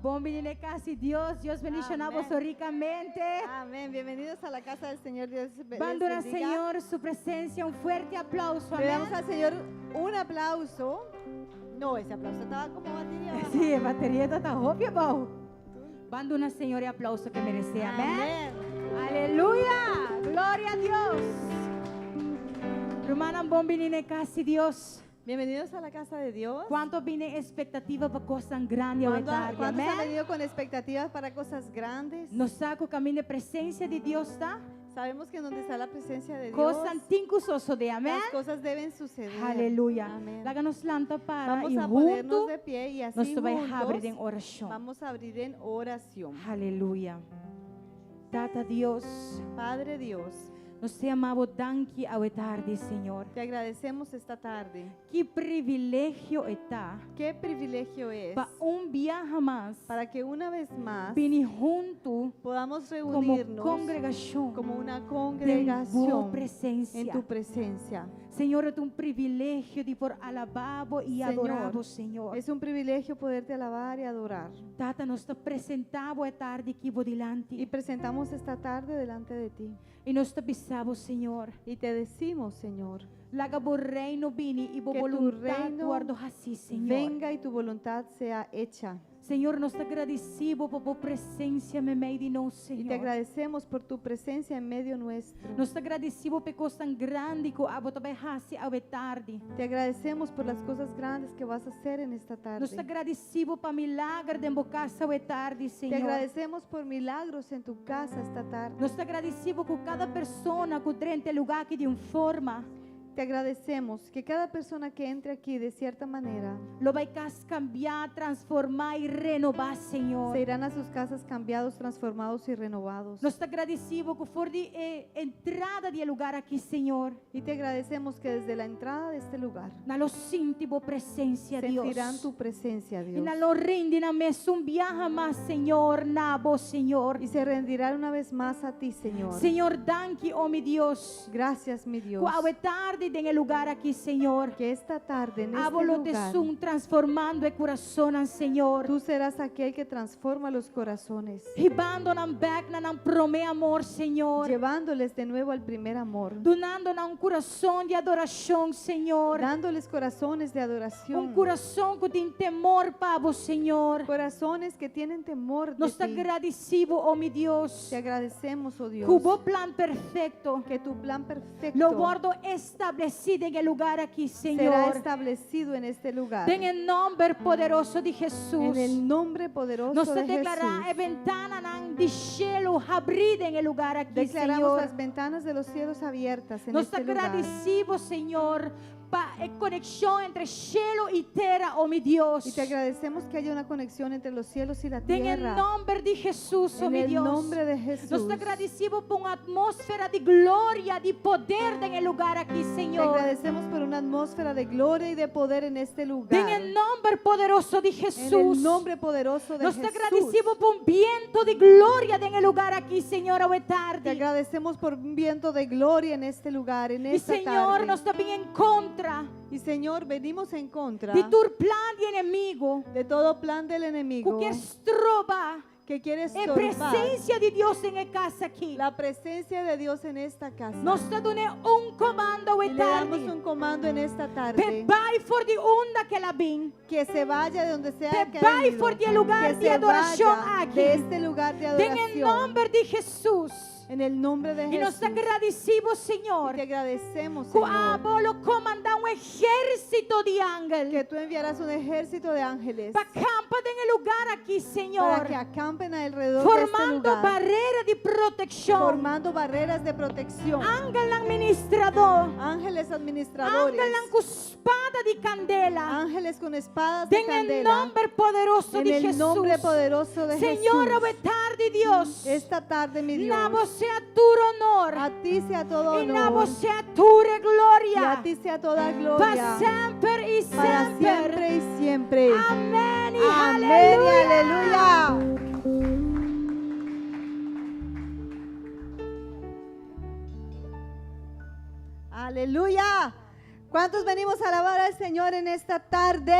Bon bini na kas di Dios. Dios bendishoná Amèn. boso rikamente. Amén. Bienvenidos a la casa del Señor. Dios les Ban duna bendiga. Señor su presensia un fuerte aplauso. Le damos Amèn. al Señor un aplauso. No, ese aplauso estaba como batería. baja. Sí, e bateria ta hopi abou. Ban duna Señor e aplauso ku e meresé. Amèn. Amén. Aleluya. Gloria na Dios. Rumannan, bon bini na kas di Dios. Bienvenidos a la casa de Dios. Kuantu a bini ekspektativa pa kosnan grandi awe ¿Cuánto- tardi? ¿Cuántos han Amèn. venido con expectativas para cosas grandes? Nos sa ku kaminda presensia di Dios ta? Sabemos que en donde está la presencia de Dios, Kosnan tin ku sosodé. Amèn. las cosas deben suceder. Aleluya. Amén. Laga nos lanta para Vamos i a ponernos huntu de pie y así nos ta bai habri juntos den orashon. vamos a abrir en oración. Aleluya. Tata Dios, Padre Dios, nos ta yama bo danki awe tardi, Señor. te agradecemos esta tarde. Ki privilegio ta Qué privilegio es pa un biaha mas para que una vez más bini huntu podamos komo reunirnos kongregashon como una den congregación bo presensia. en tu presencia. Señor, ta un privilegio di por alabá bo i Señor, adorá bo, Señor. Es un privilegio poderte alabar y adorar. Tata, nos ta presentá e tardi aki bo Y dilanti. presentamos esta tarde delante de ti. I nos ta bisa bo, Señor. Y te decimos, Señor, Laga bo reino bini i bo Que tu boluntat reino wòrdu hasí, Señor. venga y tu voluntad sea hecha. Señor, nos ta gradisido pa bo presensia meimei di nos, Y te Señor. agradecemos por tu presencia en medio nuestro. Nos ta gradisido pa kosnan grandi ku abo ta bai hasi awe tardi. Te agradecemos por las cosas grandes que vas a hacer en esta tarde. Nos ta gradisido pa milager den bo kas awe tardi, Te Señor. agradecemos por milagros en tu casa esta tarde. Nos ta gradisido ku kada persona ku drenta e lugá aki di un forma. Te agradecemos que cada persona que entre aquí de cierta manera Lo bai kas kambiá, transformá i renobá, Señor. se irán a sus casas cambiados, transformados y renovados. Nos ta gradisido ku for di eh, entrada di e lugá aki, Señor. Y te agradecemos que desde la entrada de este lugar Nan lo sinti bo presensia, Dios. sentirán tu presencia, I Dios. nan lo rindi nan mes un biaha mas, Señor, na bo, Señor. Y se rendirán una vez más a ti, Señor. Señor, danki, oh mi Dios. Gracias, mi Dios. Ku awe tardi den e lugá aki, Señor. Que esta tarde en este Abo lo lugar ta esun transformando e kurason, Señor. tú serás aquel que transforma los corazones, Hibando nan bèk na nan promé amor, Señor. llevándoles de nuevo al primer amor, Dunando nan un kurason di adorashon, Señor. dándoles corazones de Un adoración, kurason ku tin temor pa bo, Señor. corazones que tienen temor de Nos ta ti. gradisido, oh mi Dios. Te agradecemos, oh Dios, Ku bo plan perfekto. que tu plan perfecto Lo wòrdu establesí den e lugá aki, será Señor. establecido en este lugar. Den e nòmber poderoso di Hesus. En el nombre poderoso Nos de deklará Jesús. e bentananan di shelu habrí den e lugá aki, Declaramos Señor. las ventanas de los cielos abiertas en Nos este lugar. gradisido, Señor, pa e konekshon entre shelu i tera, oh mi Dios. Y te agradecemos que haya una conexión entre los cielos y la Den e tierra. nòmber di Hesus, oh En mi el Dios. nombre de Jesús. Nos ta gradisido pa un atmósfera di gloria, di poder den e lugá aki, Te Señor. agradecemos por una atmósfera de gloria y de poder en este lugar. Den e nòmber poderoso di En Hesus. el nombre poderoso de Nos ta Jesús. gradisido pa un bientu di gloria den e lugá aki, Señor, awe Te tardi. agradecemos por un viento de gloria en este lugar, en I esta Señor, tarde. nos ta bin en kontra Y Señor, venimos en contra di tur plan di enemigu. de todo plan del enemigo Ku ke stroba que quiere e estorbar presensia di Dios den e kas aki. la presencia de Dios en esta casa. Nos ta dun'é un komando Y le damos tardi. un comando en esta tarde. P'e bai for di unda ku el a bin. Que se vaya de donde sea P'e que ha bai venido. for di e lugá Que di se adorashon vaya aki. de este lugar de Den e adoración. nòmber di Hesus. En el nombre de I nos Jesús. ta gradisido, Señor. Y te agradecemos, Ku Señor, abo lo komandá un ehérsito di angel. que tú enviarás un ejército de ángeles Pa kampa den e lugá aki, Señor. para que acampen alrededor de este Formando lugar, barera di protekshon. formando barreras de protección, Angelnan ministradó. ángeles administradores, Angelnan ku spada di kandela. ángeles con espadas de Den e candela, nòmber poderoso en di el Hesus. nombre poderoso de Señor, Jesús. awe tardi, Dios. Esta tarde, mi Dios, Na bo sea tur honor. a ti sea todo I na bo honor sea tur y gloria. a ti sea toda Pa gloria semper i para semper. siempre y siempre. Amèn i Amén y aleluya. aleluya. Aleluya. ¿Cuántos venimos a alabar al Señor en esta tarde?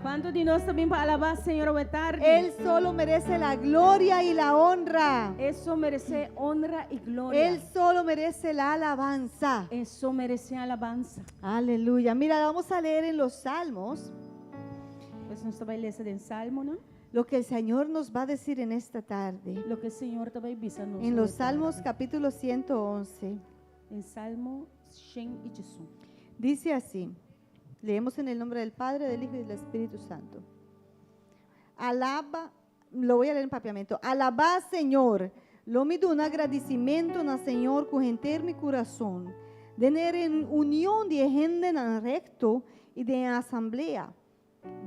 Kuantu di nos ta bin pa alabá Señor awe tardi? Él solo merece la gloria y la honra. E so meresé honra i gloria. Él solo merece la alabanza. E so meresé alabansa. Aleluya. Mira, vamos a leer en los Salmos Pues nos ta bai lesa den Salmonan? lo que el Señor nos va a decir en esta tarde. Loke Señor ta bai bisa nos. En los Salmos capítulo 111. Den Salmo 111. Dice así, leemos en el nombre del Padre, del Hijo y del Espíritu Santo. Alaba, lo voy a leer en papiamento. Alabá Señor, lo mi duna gradisimentu na Señor ku henter mi kurason. Den e reunion di e hendenan rekto i den e asamblea.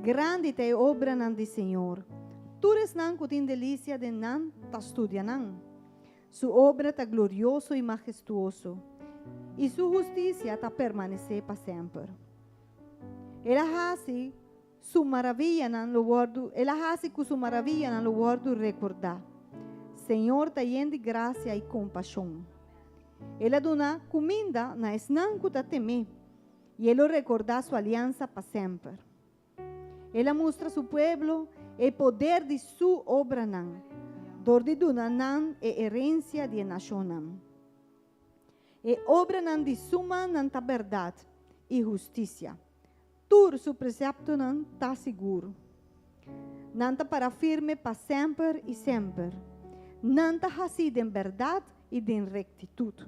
Grandi ta e obranan di Señor. Tur esnan ku tin delisia den nan ta studia nan. Su obra ta glorioso i mahestuoso, i su hustisia ta permanesé pa semper. El a hasi su maraviyanan lo wòrdu, el a hasi ku su maraviyanan lo wòrdu rekordá. Señor ta yen di grasia i kompashon. El a duna kuminda na esnan ku ta tem'é, i e lo rekordá su aliansa pa semper. El a mustra su pueblo e poder di su obranan dor di duna nan e herensia di e nashonnan. E obranan di su mannan ta bèrdat i hustisia. Tur su preseptonan ta sigur. Nan ta para firme pa semper i semper. Nan ta hasí den bèrdat i den rektitut.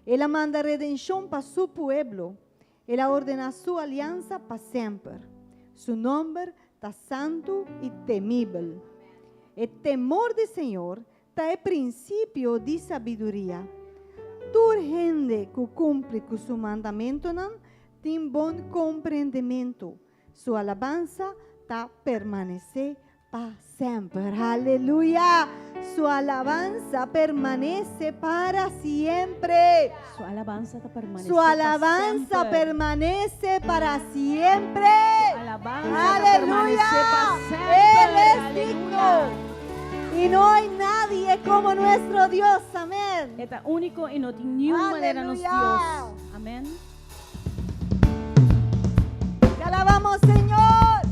El a manda redenshon pa su pueblo. El a ordená su aliansa pa semper. Su nòmber ta santu i temibel. E temor di Señor ta e prinsipio di sabiduria. Tur hende ku kumpli ku su mandamentunan tin bon komprendementu. Su alabansa ta permanesé pa semper. Aleluya! Su alabansa permanece para siempre. Su alabansa ta permanesé Su pa alabansa semper. permanece para siempre. Su alabansa ta permanesé pa Aleluya. Él semper. es digno. Aleluya. Y no hay nadie como nuestro Dios. Amén. E ta úniko i no tin niun manera nos Aleluya. Dios. Amèn. Te alabamos, Señor.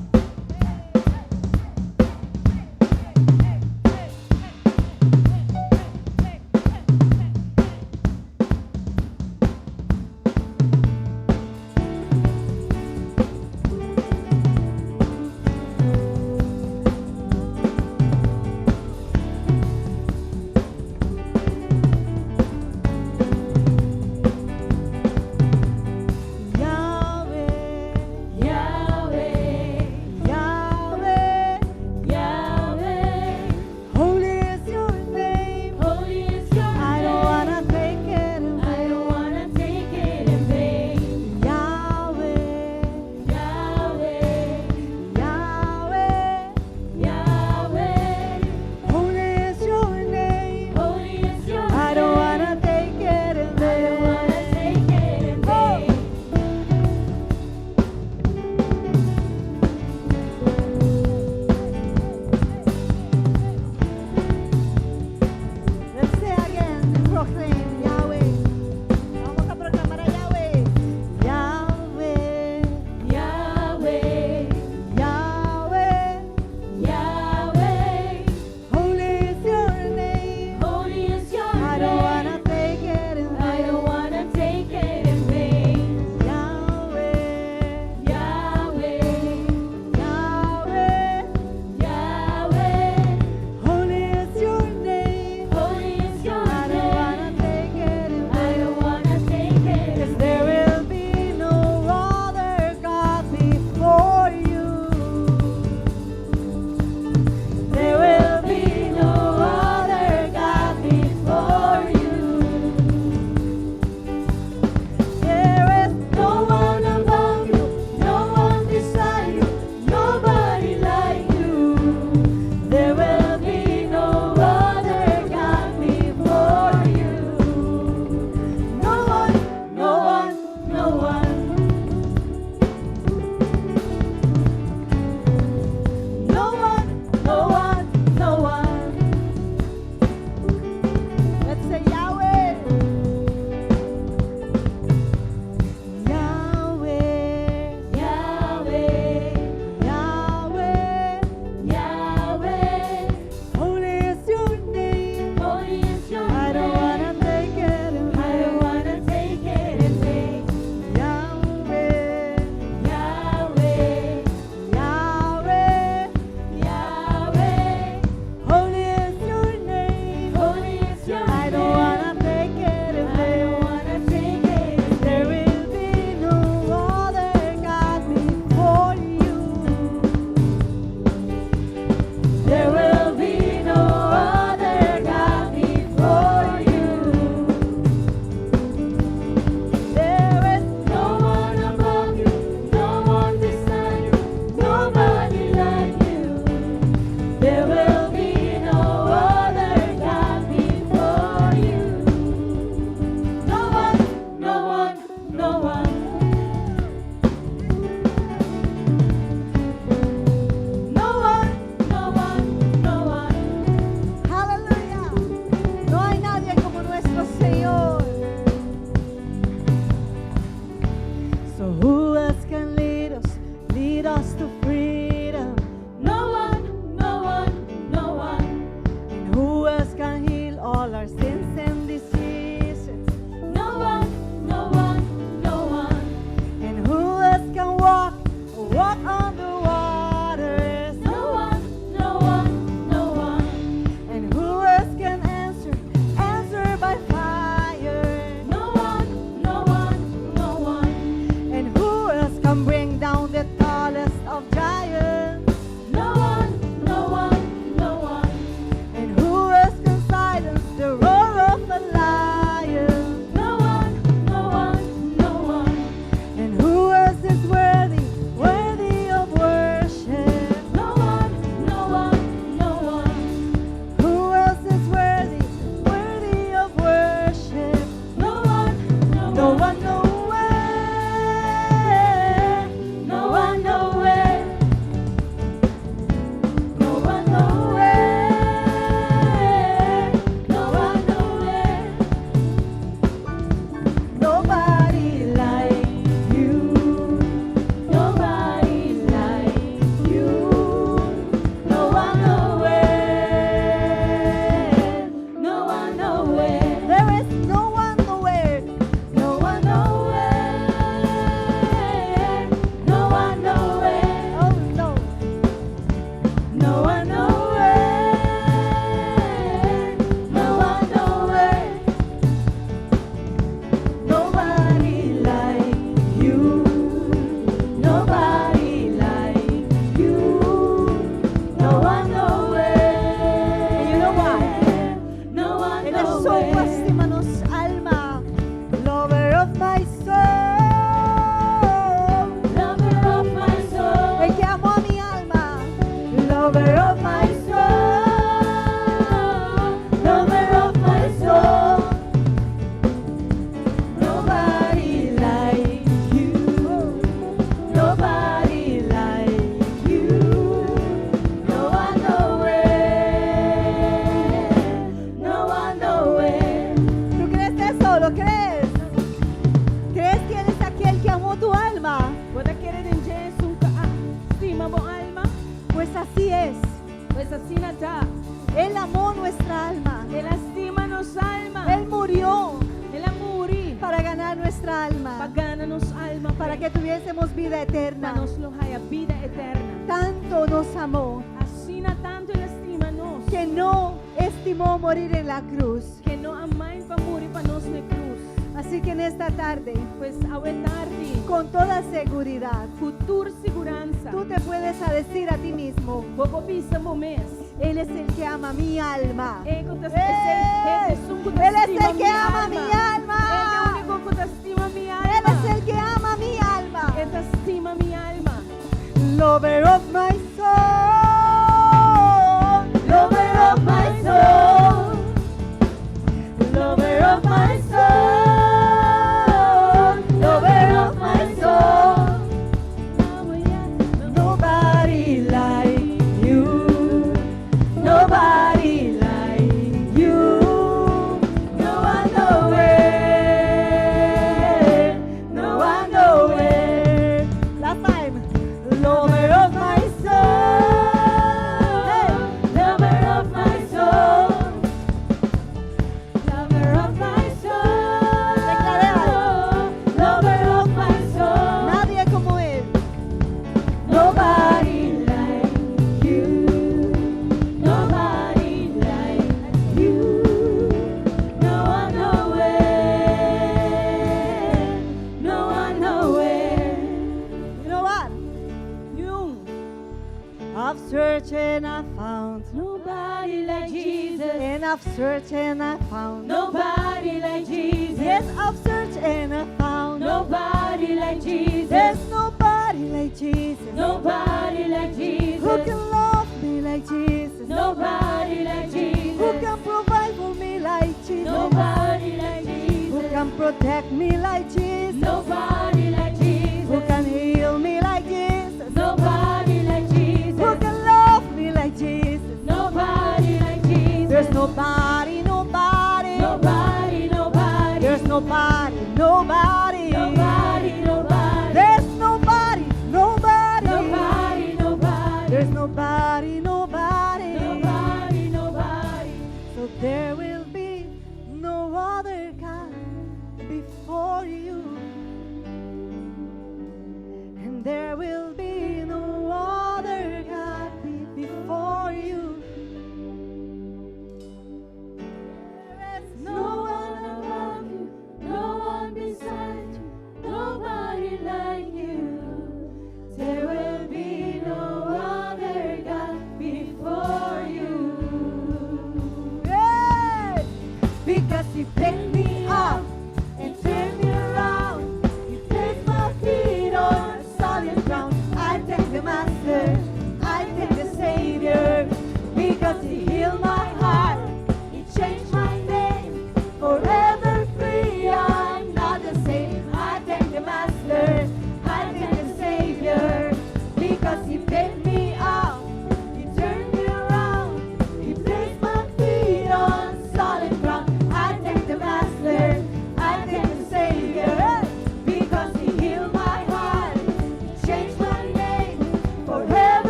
Yahweh. Yahweh. Lover of my soul, lover of my soul. Nobody like you, nobody like you. No one nowhere, no one nowhere. ¿Tú crees eso? ¿Lo crees? ¿Crees que Él es aquel que amó tu alma? Bo ta kere den dje, esun ku a stima bo alma? Pues así es. Pues asina ta. Él amó nuestra alma. El a stima nos alma. Él murió El a muri para ganar nuestra pa alma, gana nos alma, para que tuviésemos vida pa eterna. nos lo haya bida eterno. Tanto nos amó Asina tantu el a stima nos que no estimó morir en la cruz. Ku no a mind pa muri pa nos na krus. Así que en esta tarde, Pues awe tardi, con toda seguridad, ku tur siguransa, tú te puedes a decir a ti mismo: Bo por bisa bo mes. Él es el que ama mi alma. E ku ta ¡Eh! Él es el que ama mi alma. E ta úniko ku ta stima mi alma. Él es el que ama mi alma. E ta stima mi alma. Lover of my soul, lover of my soul, lover of my soul, lover of my soul. Nobody like you, nobody like you, no one nowhere, no one nowhere. Last time, lover of my soul, lover of my soul, Lover of my soul. Declaré. Lover of my soul. Nadie como él. Nobody like you. Nobody like you. No one nowhere. No one nowhere. You know what? You. I've searched and I found. Nobody like Jesus. And I've searched and I found. Nobody like Jesus. Yes, I've searched and I found. Nobody like Jesus. There's nobody like Jesus. Nobody like Jesus. Who can love me like Jesus? Nobody like Jesus. Who can provide for me like Jesus? Nobody like Who Jesus. can protect me like Jesus? Nobody like Jesus. Who can heal me like Jesus? Nobody like Jesus. Who can love me like Jesus? Nobody like Jesus. There's nobody, nobody. Nobody, nobody. There's nobody, nobody. Nobody, nobody. There's nobody, nobody. Nobody, nobody. There's nobody, nobody. Nobody, nobody. So there will be no other God before you. And there will be no other God before you. There is no one above you, no one beside you, nobody like you. There will be no other God.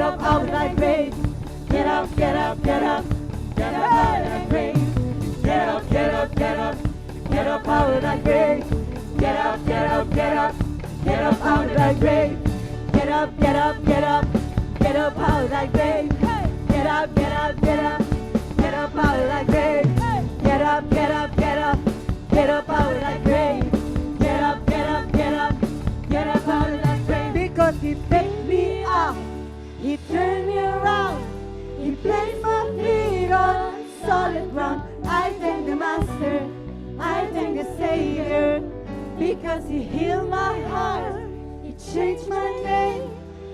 up out of that grave. Get up, get up, get up, get up out of that grave. Get up, get up, get up, get up out of that grave. Get up, get up, get up, get up out of that grave. Get up, get up, get up, get up out of that grave. Get up, get up, get up, get up out of that grave. Get up, get up, get up, get up out of that grave. Get up, get up, get up, get up out of that grave. Because he picked me up, he turned me around, he placed my feet on solid ground. I thank the Master, I thank the Savior, because he healed my heart, he changed my name,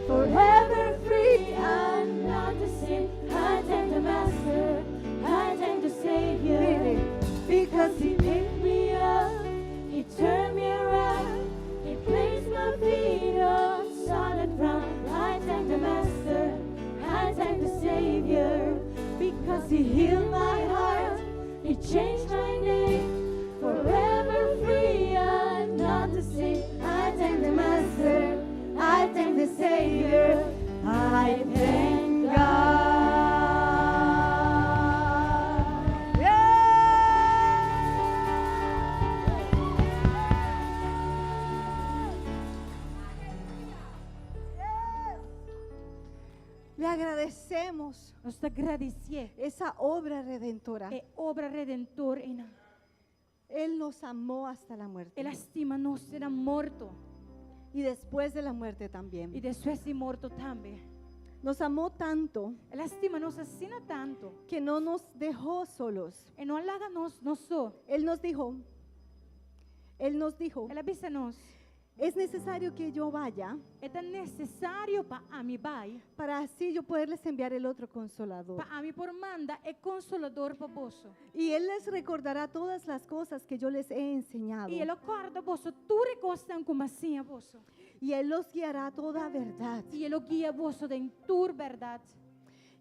forever free. I'm not the same. I thank the Master, I thank the Savior, because he picked me up, he turned me around, he placed my feet on solid ground. I thank the Master, I thank the Savior, because he healed my heart, he changed my name, forever free. I'm not the same. I thank the Master, I thank the Savior, I thank God. Le agradecemos Nos ta gradisié esa obra redentora. e obra redentor ei. Él nos amó hasta la muerte. El a stima nos te na morto Y después de la muerte también. i despues di morto tambe. Nos amó tanto El a stima nos asina tantu. que no nos dejó solos. E no a laga nos nos so. Él nos dijo, El a bisa nos. Es necesario que yo vaya Ta nesesario pa ami bai, para así yo poderles enviar el otro consolador. Pa ami por manda e konsolador pa boso. Y Él les recordará todas las cosas que yo les he enseñado. I e lo kòrda boso tur e kosnan ku m'a siña boso. Y Él los guiará a toda verdad. I e lo guia boso den tur bèrdat.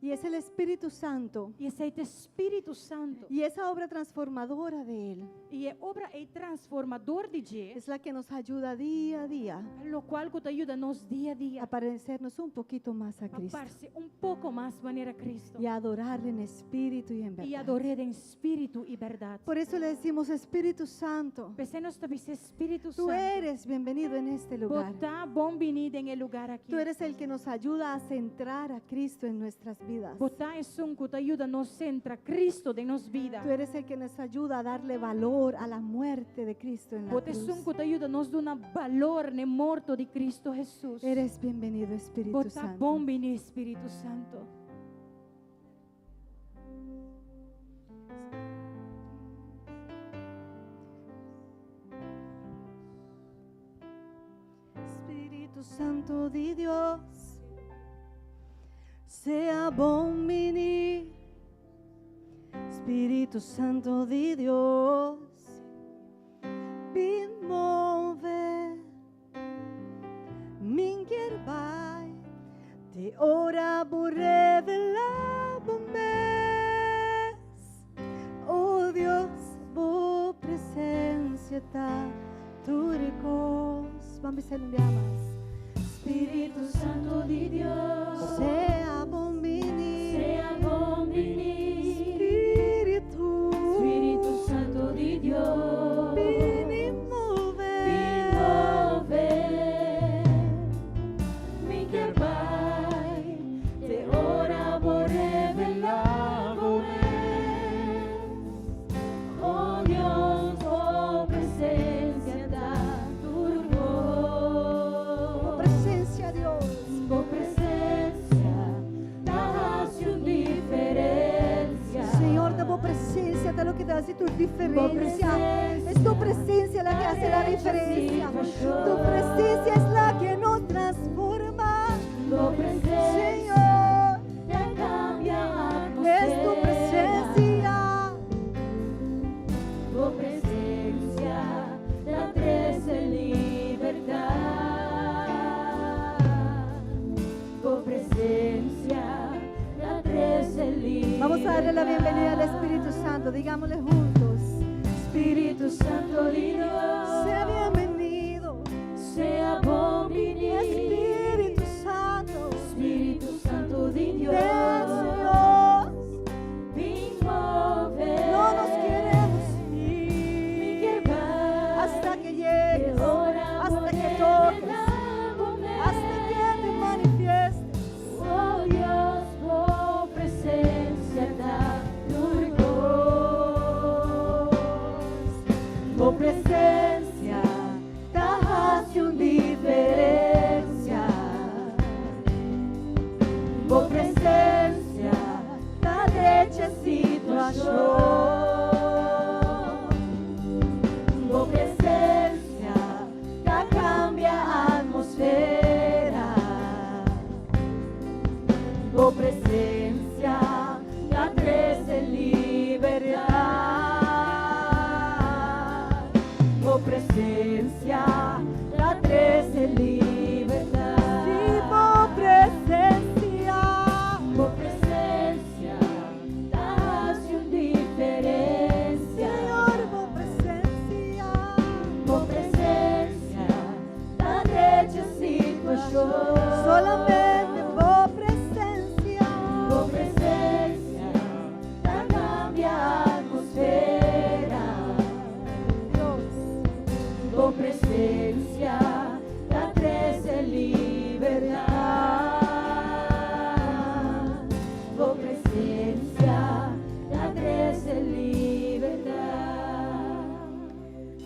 Y es el Espíritu Santo. I esei ta Spiritu Santu. Y esa obra transformadora de Él I e obra ei transformador di dje, es la que nos ayuda día a día lokual ku ta yuda nos dia a dia a parecernos un poquito más a a Cristo parse un poko mas manera Kristu. Y a adorarle en espíritu y en I verdad. ador'é den spiritu i bèrdat. Por eso le decimos: Espíritu Santo, P'esei nos ta bisa Spiritu tú Santu. Eres bienvenido en este lugar. Bo ta bon biní den e lugá aki. Tú eres el que nos ayuda a centrar a Cristo en nuestras vidas. Bo ta esun ku ta yuda nos sentra Kristu den nos bida. Tú eres el que nos ayuda a darle valor a la muerte de Cristo en la Bo ta esun cruz. ku ta yuda nos duna balor na morto di Kristu Hesus. Eres bienvenido, Espíritu Bo ta Santo. bon biní, Spiritu Santu. Espíritu Santo de Dios, sea bon biní. Spiritu Santu di Dios, bin move. Mi'n kier bai, te ora bo revelá bo mes. Oh Dios, bo presensia ta tur kos. Ban bis'é un dia mas. Spiritu Santu di Dios, Sea bon biní. Sea bon biní. Spiritu, Spiritu Santu di Dios, Bin i move. Bin move. Mi kier bai, te ora bo revelá bo mes. Oh Dios, bo presensia ta tur Bo kos. Presensia, Dios. Bo presensia ta hasi un diferensia. Señor, ta bo presensia, ta loke ta hasi tur diferensia. Presensia Es tu presencia la que hace la diferencia. Tu presencia es la que nos transforma. Bo presensia Señor, ta kambia es tu atmósfera. presencia. Bo presensia ta trese libertat. Bo presensia ta trese libertat. Vamos a darle la bienvenida al Espíritu Santo. Digámosle juntos. Spiritu Santu di Dios, Sea bienvenido. Sea bon biní. Espíritu Santo. Spiritu Santu. Bo presensia ta drecha situashon. Bo presensia ta kambia atmosfera. Bo presensia ta trese libertat. Bo presensia ta trese libertat. Si, bo presensia. Bo presensia ta hasi un diferensia. Señor, bo presensia. Bo presensia ta drecha situashon. Solamente bo presensia. Bo presensia ta kambia atmosfera. Dios. Bo presensia ta trese libertat. Bo presensia ta trese libertat.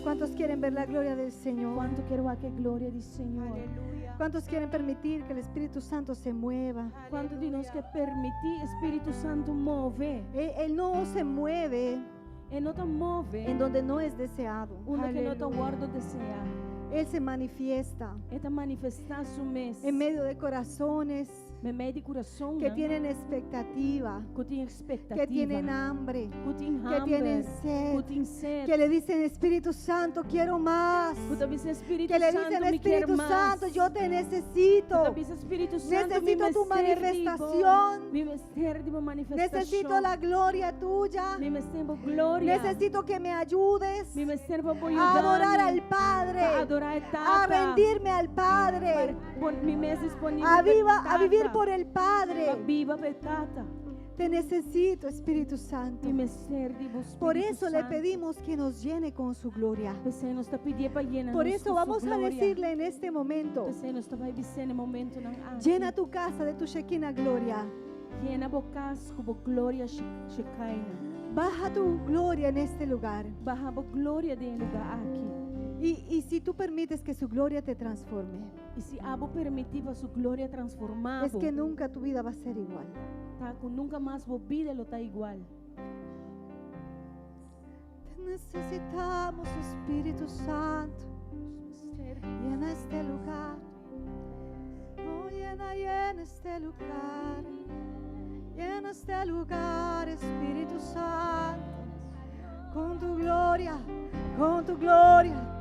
¿Cuántos quieren ver la gloria del Señor? Kuantu ke wak e gloria di Señor? ¿Cuántos quieren permitir que el Espíritu Santo se mueva? Kuantu di nos ke permití Spiritu Santu move? Él no se mueve E no ta move en donde no es deseado. unda ku no ta wòrdu deseá. Él se manifiesta E ta manifestá su mes en medio de corazones Meimei di kurason que tienen expectativa, ku tin ekspektativa, que tienen hambre, ku tin que tienen hamber, sed, ku tin set, que le dicen: "Espíritu Santo, quiero más". Ku ta bisa Spiritu Que le Santu, dicen: mi ke "Espíritu mas. Santo, yo te necesito. Ku ta bisa Spiritu Santu, mi Necesito tu mester di bo. manifestación. Mi mester di bo manifestashon. Necesito la gloria tuya. Mi mester bo gloria. Necesito que me ayudes Mi mester pa bo a adorar al Pa Padre, adorá e a Tata. Rendirme al Padre, Pa mi mes disponibel a vivir por el Padre. Pa biba pa Tata. Te necesito, Espíritu Santo." Mi mester di bo Spiritu Por eso le Santu. Pedimos que nos llene con su gloria. P'esei nos ta pidi pa yena Por nos eso ku su vamos a gloria. Decirle en este momento: P'esei nos ta bai bis'é na e momentonan aki. "Llena tu casa de tu Shekinah gloria. Yena bo kas ku bo gloria Shekinah. Baja tu gloria en este lugar." Baha bo gloria den e lugá aki. Y si tú permites que su gloria te transforme, I si abo permití pa su gloria transformá es que nunca tu vida va a ser igual. Ta ku nunka mas bo bida lo ta igual. Te necesitamos, Espíritu Santo. Llena este lugar. Oh, llena, llena este lugar. Llena este lugar, Espíritu Santo. Con tu gloria, con tu gloria.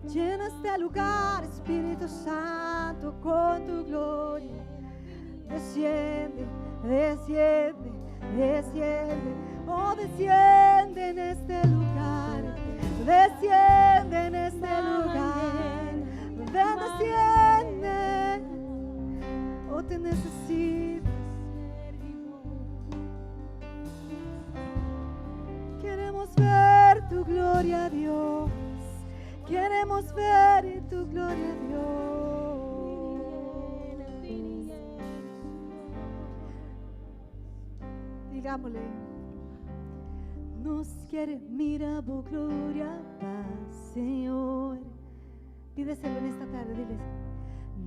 Llena este lugar, Espíritu Santo, con tu gloria. Desciende, desciende, desciende. Oh, desciende en este lugar. Desciende en este lugar. Ven, desciende. Oh, te necesito. Queremos ver tu gloria, Dios. Queremos ver tu gloria, Dios. Digámosle. Nos ke mira bo gloria, paz, Señor. Pídeselo en esta tarde, diles.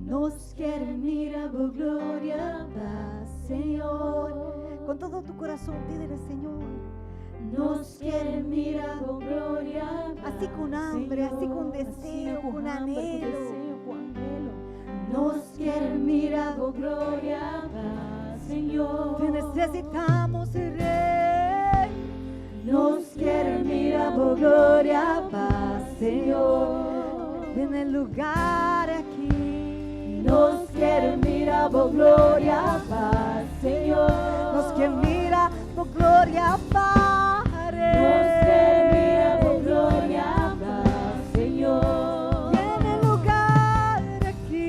Nos ke mira bo gloria, paz, Señor. Con todo tu corazón, pídele, Señor. Nos ke mira bo gloria, Así con hambre, así con deseo, con anhelo. Deseo, ku anhelo. Nos ke mira bo gloria, paz, Señor. Te necesitamos, Rey. Nos ke mira bo gloria, paz, Señor. En el lugar aquí. Nos ke mira bo gloria, paz, Señor. Nos ke mira bo gloria, Padre. Nos ke mira bo gloria, paz, Señor. Y en el lugar aquí.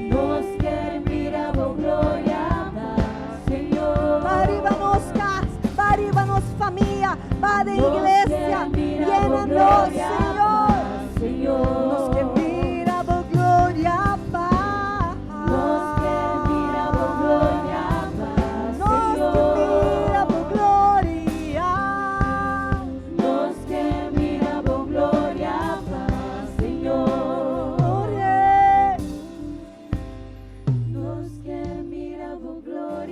Nos ke mira bo gloria, paz, Señor. Pa riba nos kas, pa riba nos famia, pa la Nos iglesia. ke mira bo Llénanos, gloria, Señor. Paz, Señor. Nos ke mira bo gloria, paz. Nos ke mira bo gloria, paz, Nos ke Señor. Mira bo gloria. Nos ke mira bo gloria, paz, Señor. Oh, Rey. Nos ke mira bo gloria.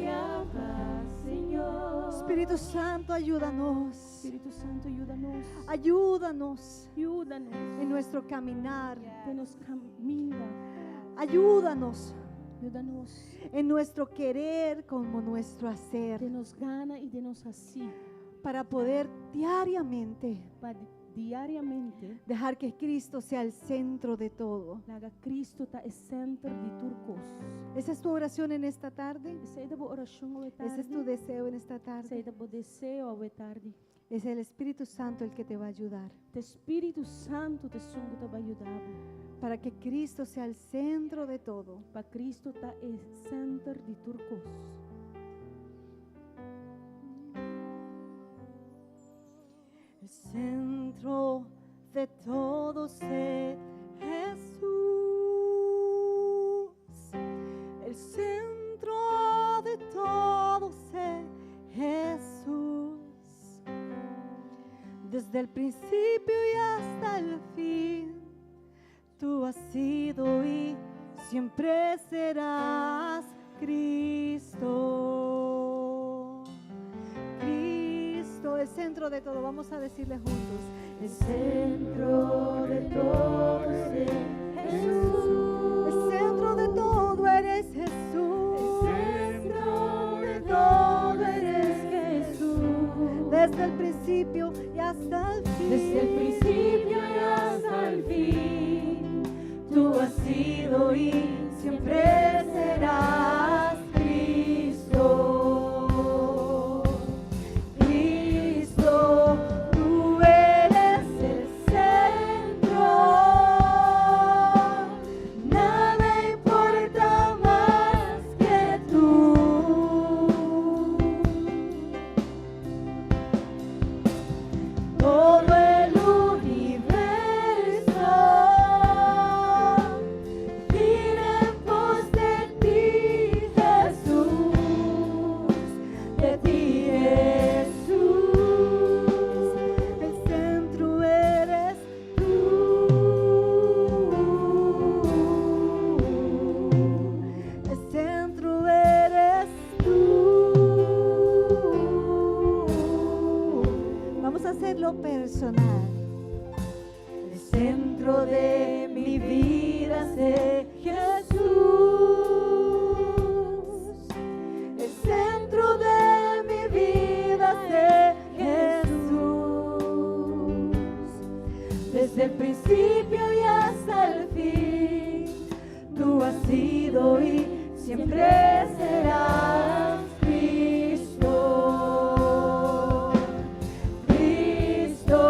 Spiritu Santu, ayúdanos. Spiritu Santu, yuda nos. Ayúdanos Yuda nos. en nuestro caminar. Den nos kaminda. Ayúdanos Yuda nos. en nuestro querer como nuestro hacer. Den nos gana i den nos hasi. Para poder diariamente Pa diariamente dejar que Cristo sea el centro de todo. Laga Kristu ta e sentro di tur kos. ¿Esa es tu oración en esta tarde? Esei ta bo orashon awe ¿Ese es tu tardi. deseo en esta tarde? Esei ta bo deseo awe tardi. Es el Espíritu Santo el que te va a ayudar Ta Spiritu Santu ta esun ku ta bai yuda bo. para que Cristo sea el centro de todo. Pa Kristu ta e sentro di tur kos. El centro de todo sé Jesús. El centro de todo sé Jesús. Desde el principio y hasta el fin, tú has sido y siempre serás Cristo. Cristo, el centro de todo. Vamos a decirle juntos. El centro de todo es Jesús. El centro de todo eres Jesús. El centro de todo eres Jesús. Desde el principio y hasta el fin. Desde el principio y hasta el fin, tú has sido y siempre serás Cristo. Cristo, tú eres el centro. Nada importa más que tú. Todo el universo gira en pos de ti, Jesús, de ti, Jesús. El centro eres tú. El centro eres tú. Vamos a hacerlo personal. El centro de mi vida es Jesús. El centro de mi vida es Jesús. Desde el principio y hasta el fin, tú has sido y siempre serás Cristo. Cristo,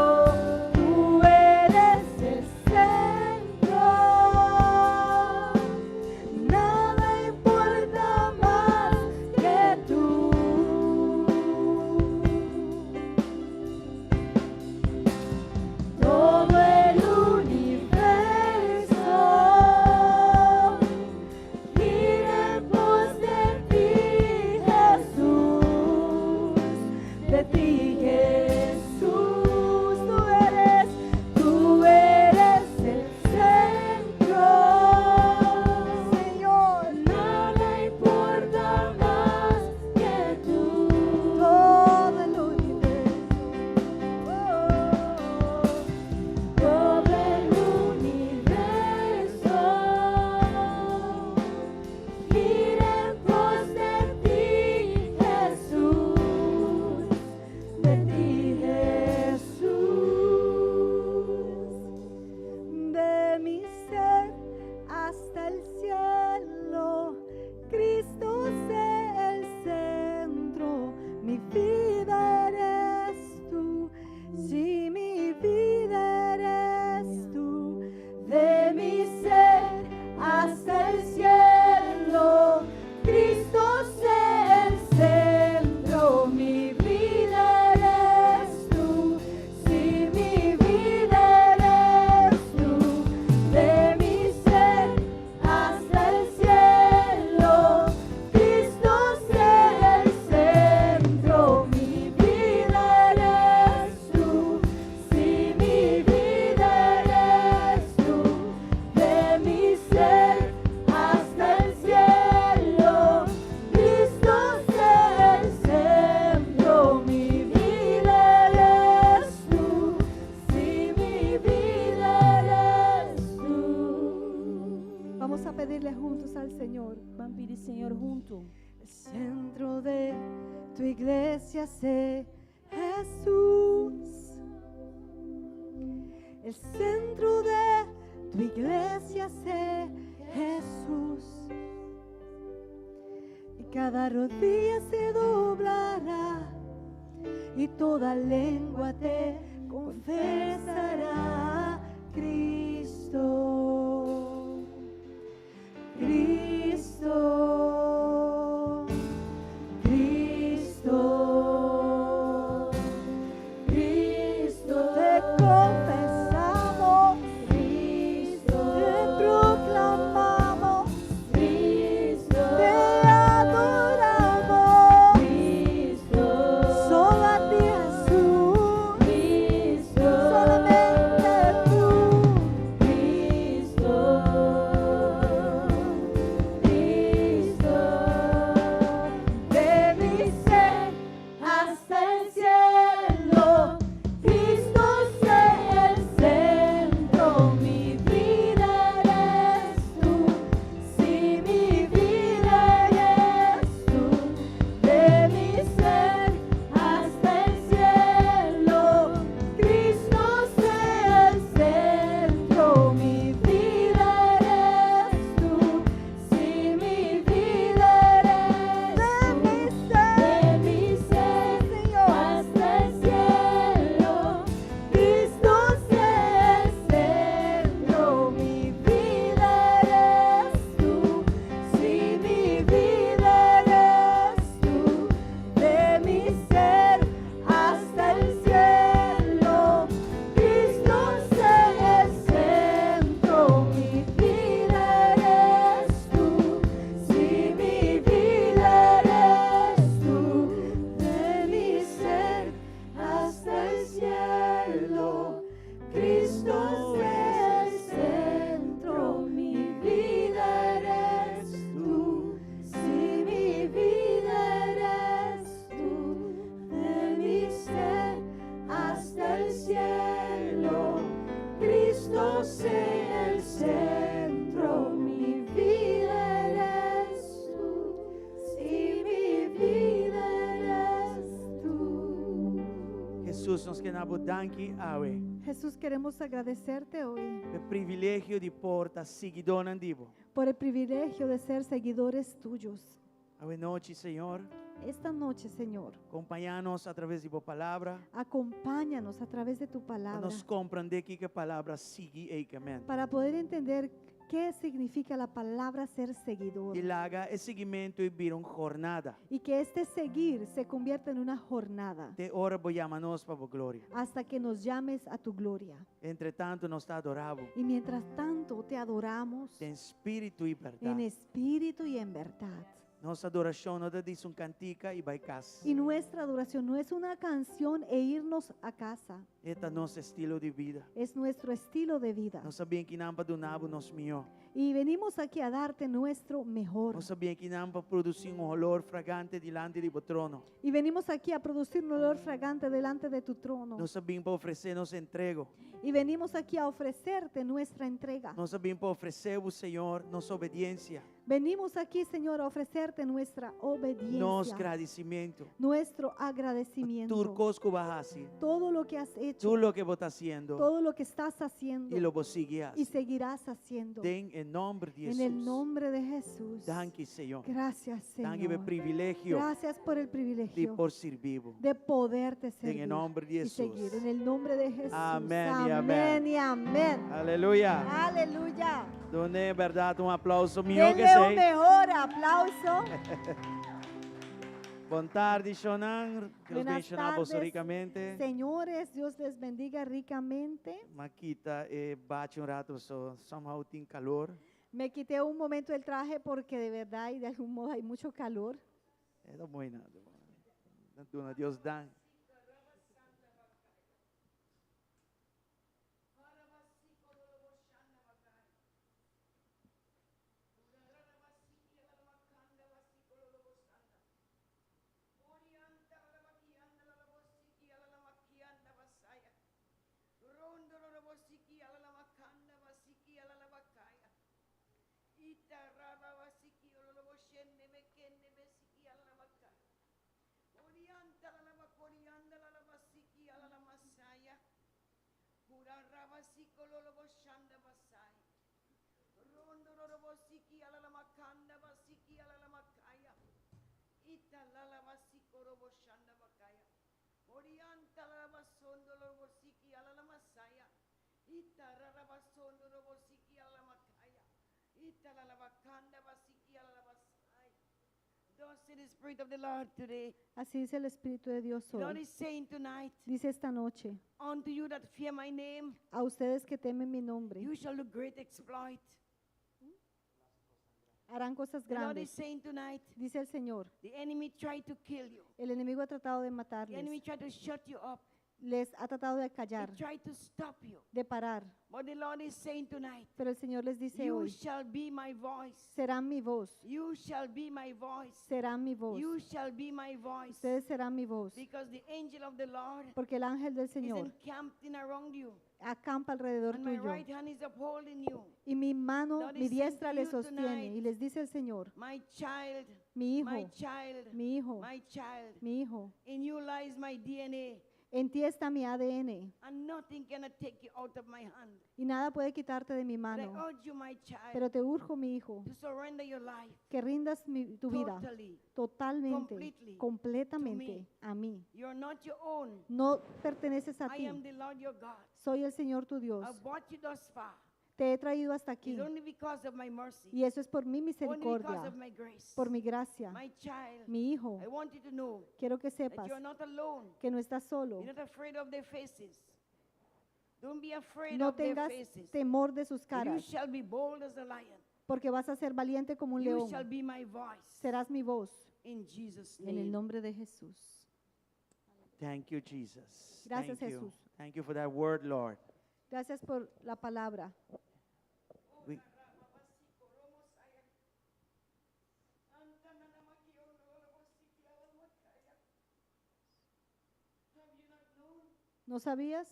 El centro de tu iglesia sea Jesús. El centro de tu iglesia sea Jesús. Y cada rodilla se doblará y toda lengua te confesará, Cristo. Cristo. Cristo. Cristo. Te confesamos, Cristo. Te proclamamos, Cristo. Te adoramos, Cristo. Solo a ti, Jesús, Cristo. Solamente tú, Cristo. Cristo. De mi ser hasta el cielo, Cristo sea el centro, mi vida eres tú, si mi vida eres tú, de mi ser hasta el cielo, Cristo sea el centro, mi vida eres tú, si mi vida eres de mi ser, de mi ser, Señor, hasta el cielo, Cristo sea el centro, mi vida eres tú, si mi vida eres tú, de mi ser hasta el cielo, Cristo sea el centro, mi vida eres tú, si mi vida eres tú, de mi ser hasta el cielo, Cristo sea el centro, mi vida eres tú, si mi vida eres tú, de mi ser hasta el cielo, Cristo sea el centro, mi vida eres tú, si mi vida eres tú. Jesus, nos ke yama bo danki awe. Jesús, queremos agradecerte hoy E privilegio di por ta siguidónan di bo. Por el privilegio de ser seguidores tuyos. Awe nochi, Señor, Esta noche, Señor, kompañá nos a traves di bo palabra. Acompáñanos a través de tu Pa palabra nos komprondé kiko e palabra sigui ei ke men. Para poder entender qué significa la palabra ser seguidor. I laga e siguimentu ei bira un jornada. Y que este seguir se convierta en una jornada Te ora bo yama nos pa bo gloria. Hasta que nos llames a tu gloria. Entre tantu, nos ta adorá bo. Y mientras tanto te adoramos Den spiritu i berdat. En espíritu y en verdad. Nos adorashon no ta djis un kantika i bai kas. Y nuestra adoración no es una canción e irnos a casa, E ta nos estilo di bida. Es nuestro estilo de vida. Nos a bin akinan pa duna bo nos mihó. Y venimos aquí a darte nuestro mejor. Nos a bin akinan pa produsí un oló fragante dilanti di bo trono. Y venimos aquí a producir un olor fragante delante de tu trono. Nos a bin pa ofresé nos entrega. Y venimos aquí a ofrecerte nuestra entrega. Nos a bin pa ofresé, Señor, nos obedensia. Venimos aquí, Señor, a ofrecerte nuestra Nos obediencia, gradisimentu. Nuestro agradecimiento. Tur kos ku bo a hasi. Todo lo que has hecho, Tur loke bo ta hasiendo. Todo lo que estás haciendo I lo bo sigui y hasi. Seguirás haciendo. Den e nòmber di En Jesus. el nombre de Jesús. Danki, Señor. Gracias, Danki pa e Señor. privilegio Gracias por el di privilegio por sirbi bo. De poderte servir En nòmber di y Jesus. Seguir. En el nombre de Jesús. Amén y amén. Amén y amén. Aleluya. Aleluya. Dun'é berdat un aplouso mihó ku Denle un esei. Mejor aplauso. Bon tardi, Shonan. Dios Buenas bendishoná boso tardes, rikamente. señores. Dios les bendiga ricamente. M'a kita e bachi un ratu, so somehow tin kalor. Me quité un momento el traje porque de verdad y de algún modo hay mucho calor. E ta bueno. Duna Dios danki. Thus says the Spirit of the Lord today. Así dice el Espíritu de Dios The Lord hoy. is saying tonight, Dice esta noche, unto you that fear my name, a ustedes que temen mi nombre, you shall do great exploit. harán cosas The Lord is grandes. saying tonight, Dice el Señor, the enemy tried to kill you. el enemigo ha tratado de The matarles, enemy tried to shut you up. les ha tratado de He callar, tried to stop you. de parar. But the Lord is saying tonight, Pero el Señor les dice you hoy, shall be my voice. serán mi voz, You shall be my voice. serán mi voz. You shall be my voice. Ustedes serán mi voz, Because the angel of the Lord porque el ángel del is Señor encamped in around you. acampa alrededor And my tuyo. right hand is upholding you. Y mi mano, Lord mi is saying diestra to les you sostiene. tonight, Y les dice el Señor, My child, mi my hijo, child, mi hijo, my child, mi hijo, in you lies my DNA, en ti está mi ADN and nothing cannot take you out of my hand. y nada puede quitarte de mi But I mano. urge you, my child, Pero te urjo, mi hijo, to surrender your life que rindas tu vida totally. totalmente, completely completamente a mí. You're not your own. No perteneces a I ti. am the Lord your God. Soy el Señor tu Dios. I've brought you thus far. Te he traído hasta aquí. It's only because of my mercy, Y eso es por mi only because misericordia, of my grace. por mi gracia. My child, Mi hijo, I want you to know quiero que that sepas you're not alone. que no estás solo. You're not afraid of their faces. Don't be afraid No of their tengas faces. temor de sus You caras, shall be bold as a lion. porque vas a ser valiente como un You león. shall be my voice. Serás mi voz In Jesus' en el name. nombre de Jesús. Thank you, Jesus. Gracias, Thank you. Jesús. Thank you for that word, Lord. Gracias por la palabra. We, ¿No sabías?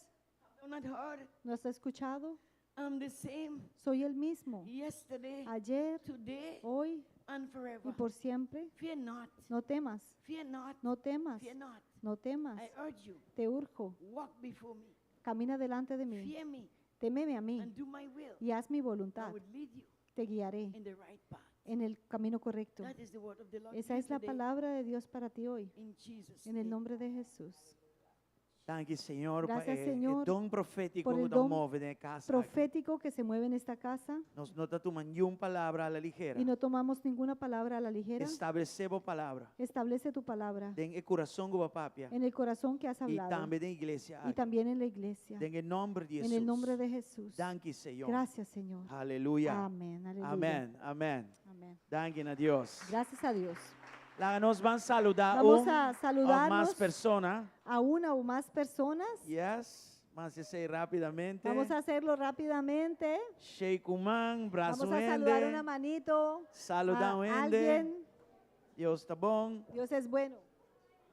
Have you not heard? ¿No has escuchado? I'm the same Soy el mismo. yesterday, Ayer, today, hoy and y forever. por siempre. Fear not. No temas, Fear not. no temas, Fear not. no temas. I urge you, Te urjo, walk before me. camina delante de mí. Fear me Témeme a mí and do my will. y haz mi I voluntad. would lead you Te guiaré in the right path. en el camino correcto. That is the word of the Lord. to Esa you es la today. palabra de Dios para ti hoy, In Jesus' en el name. nombre de Jesús. Thank you, Señor, pa Gracias, e, e Señor, don profético por el ku ta don move den e kas aki. Profético que se mueve en esta casa Nos no ta tuma ningun palabra a la ligera. y no tomamos ninguna palabra a la ligera. Establesé bo palabra. Establece tu palabra Den e kurason ku bo a papia. en el corazón que has I hablado tambe den iglesia. y también en la iglesia. Den e nòmber di En Jesús. el nombre de Jesús. Danki, Señor. Gracias, Señor. Aleluya. Amén. Aleluya. Amèn. Amèn. Amén. Danki na Dios. Gracias a Dios. Laga nos ban saludá Vamos un a òf mas saludarnos persona. a una o más personas. Yes. Mas esei rápidamente. Vamos a hacerlo rápidamente. Shake un man, brasa Vamos a saludar una un manito Saludá a un hende. alguien. Dios ta bon. Dios es bueno.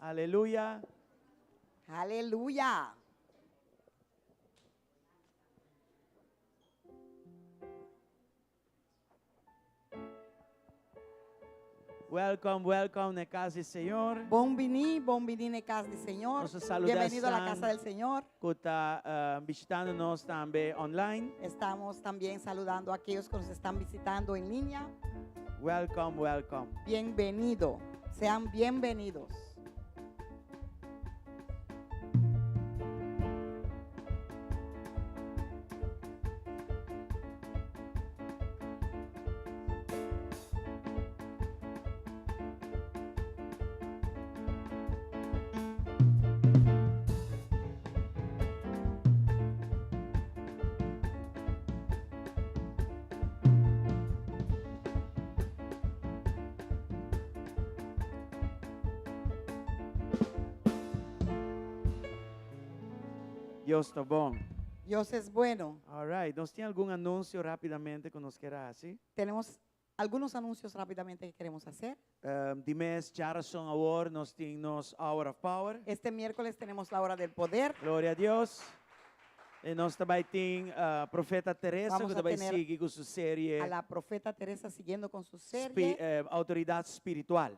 Aleluya. Aleluya. Welcome, welcome na kas di Señor. Bon biní, bon biní na kas di Señor. Nos ta saludá Bienvenido a la esnan casa del Señor. Ku ta bishitando nos tambe online. Estamos también saludando a aquellos que nos están visitando en línea. Welcome, welcome. Bienvenido. Sean bienvenidos. Dios ta bon. Dios es bueno. All right. Nos tin algun anunsio rápidamente ku nos ke hasi? Tenemos algunos anuncios rápidamente que queremos hacer. Um, dimes djárason awor nos tin nos Hour of Power. Este miércoles tenemos la hora del poder. Gloria na Dios. I nos tambe tin uh, profeta Teresa Vamos ku a tambe tener sigui ku su serie A la profeta Teresa siguiendo con su spi, serie eh, Outoridat Spiritual.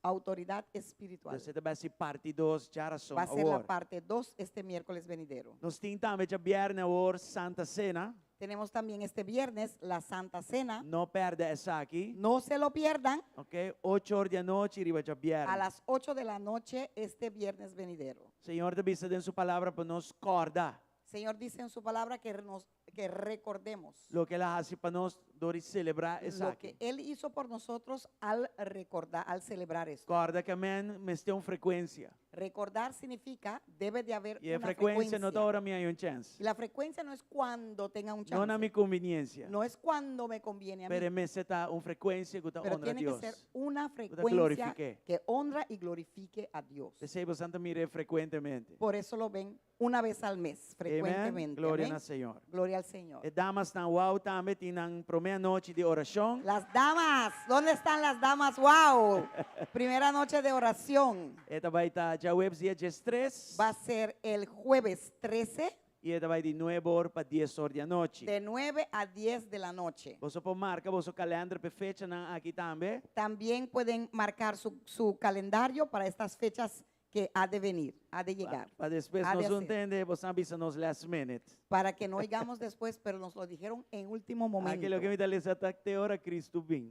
Autoridad espiritual. Esei ta bai ser parti 2 djarason Va a ser la awor. parte 2 este miércoles venidero. Nos tin tambe djabièrnè awor Santa Cena. Tenemos también este viernes la Santa Cena. No pèrdè esaki. No se lo pierdan. Ok, 8 or di anochi riba A djabièrnè. las 8 de la noche este viernes venidero. Señor ta bisa den su palabra pa nos kòrda. Señor dice en su palabra que nos que recordemos Loke el a hasi pa nos dor di selebrá lo esaki. que Él hizo por nosotros al recordar, al celebrar esto. Kòrda ke men mester un frekuensia. Recordar significa debe de haber I e una frekuensia no ta frecuencia. ora mi haña un chèns. Y la frecuencia no es cuando tenga un No na chance. mi kumbiniensia. No es cuando me conviene a mí. Pero e mester ta un frekuensia ku ta Pero honra tiene que Dios. ser una Ku ta frecuencia glorifik'é. que honra y glorifique a Dios. P'esei boso ta mir'é frekuentemente. Por eso lo ven una vez al mes, Amen. frecuentemente. Gloria Amén. na Señor. Gloria al Señor. E damasnan wow tambe tin nan promé anochi di orashon. Las damas, ¿dónde están las damas? ¡Wow! Primera noche de oración. E ta bai ta djaweps dia diestres. Va a ser el jueves 13 I e ta bai di nuebe or pa dies or di anochi. de 9 a 10 de la noche. Boso por marka boso kalender p'e fechanan aki tambe. También pueden marcar su, su calendario para estas fechas que ha de venir, ha de llegar. Pa despues ha de nos no hacer. tende, boso a bisa nos last minute. Para que no oigamos después, pero nos lo dijeron en último momento. Aki loke mi ta lesa ta te ora Cristo bin.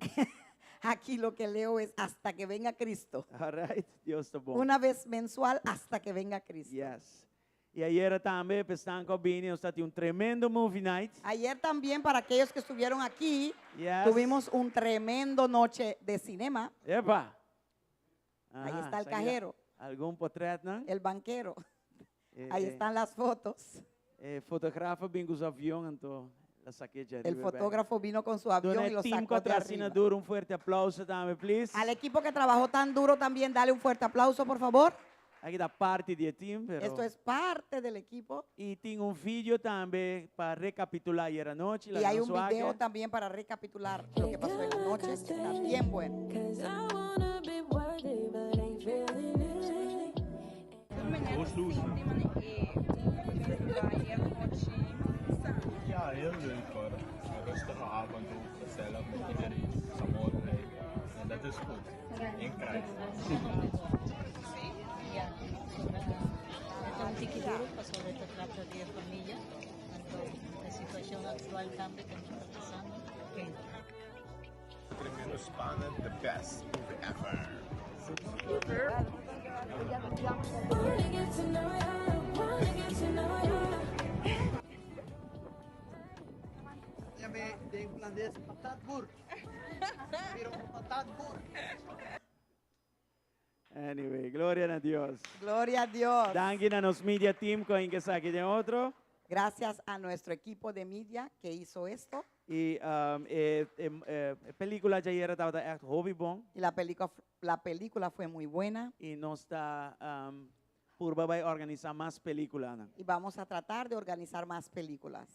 Aquí lo que leo es hasta que venga Cristo. All right, Dios ta bon. Una vez mensual hasta que venga Cristo. Yes. I ayera tambe, p'esnan ku a bini, nos tatin un tremendo movie night. Ayer también, para aquellos que estuvieron aquí, Yes. tuvimos un tremendo noche de cinema. Epa! Ahí Aha, está el sa ki cajero. Algun potretnan. El banquero. Eh, Ahí eh, están las fotos. E fotograaf a bin ku su avion, anto la saqué dje El riba bek. fotógrafo vino con su avión Duna y e lo team sacó ku a de traha asina arriba. duro un fuerte aplauso tambe, please. Al equipo que trabajó tan duro también, dale un fuerte aplauso, por favor. Aki ta parti di e team, pero Esto es parte del equipo. I tin un video tambe pa recapitulá ayer anochi, Y laga hay nos un video wak. también para recapitular lo que pasó en la noche, que está bien bueno. Ja, heel leuk hoor. Een rustige avond ook, gezellig met iedereen. Samen En dat is goed. In krijg. Ta un tiki duro pasobra ta trata di e famia, anto e situacion actual tambe cu nos ta pasando. Tremendo spannend, the best movie ever. Yame den Holandes patatboer. Pero patatboer. Anyway, gloria na Dios. Gloria a Dios. Danki na nos media team ku a hinka esaki den otro. Gracias a nuestro equipo de media que hizo esto. I um, e, e, e, e película djayera tabata echt hopi bon. Y la película, la película fue muy buena. I nos ta um, purba bai organisá mas películanan. Y vamos a tratar de organizar más películas.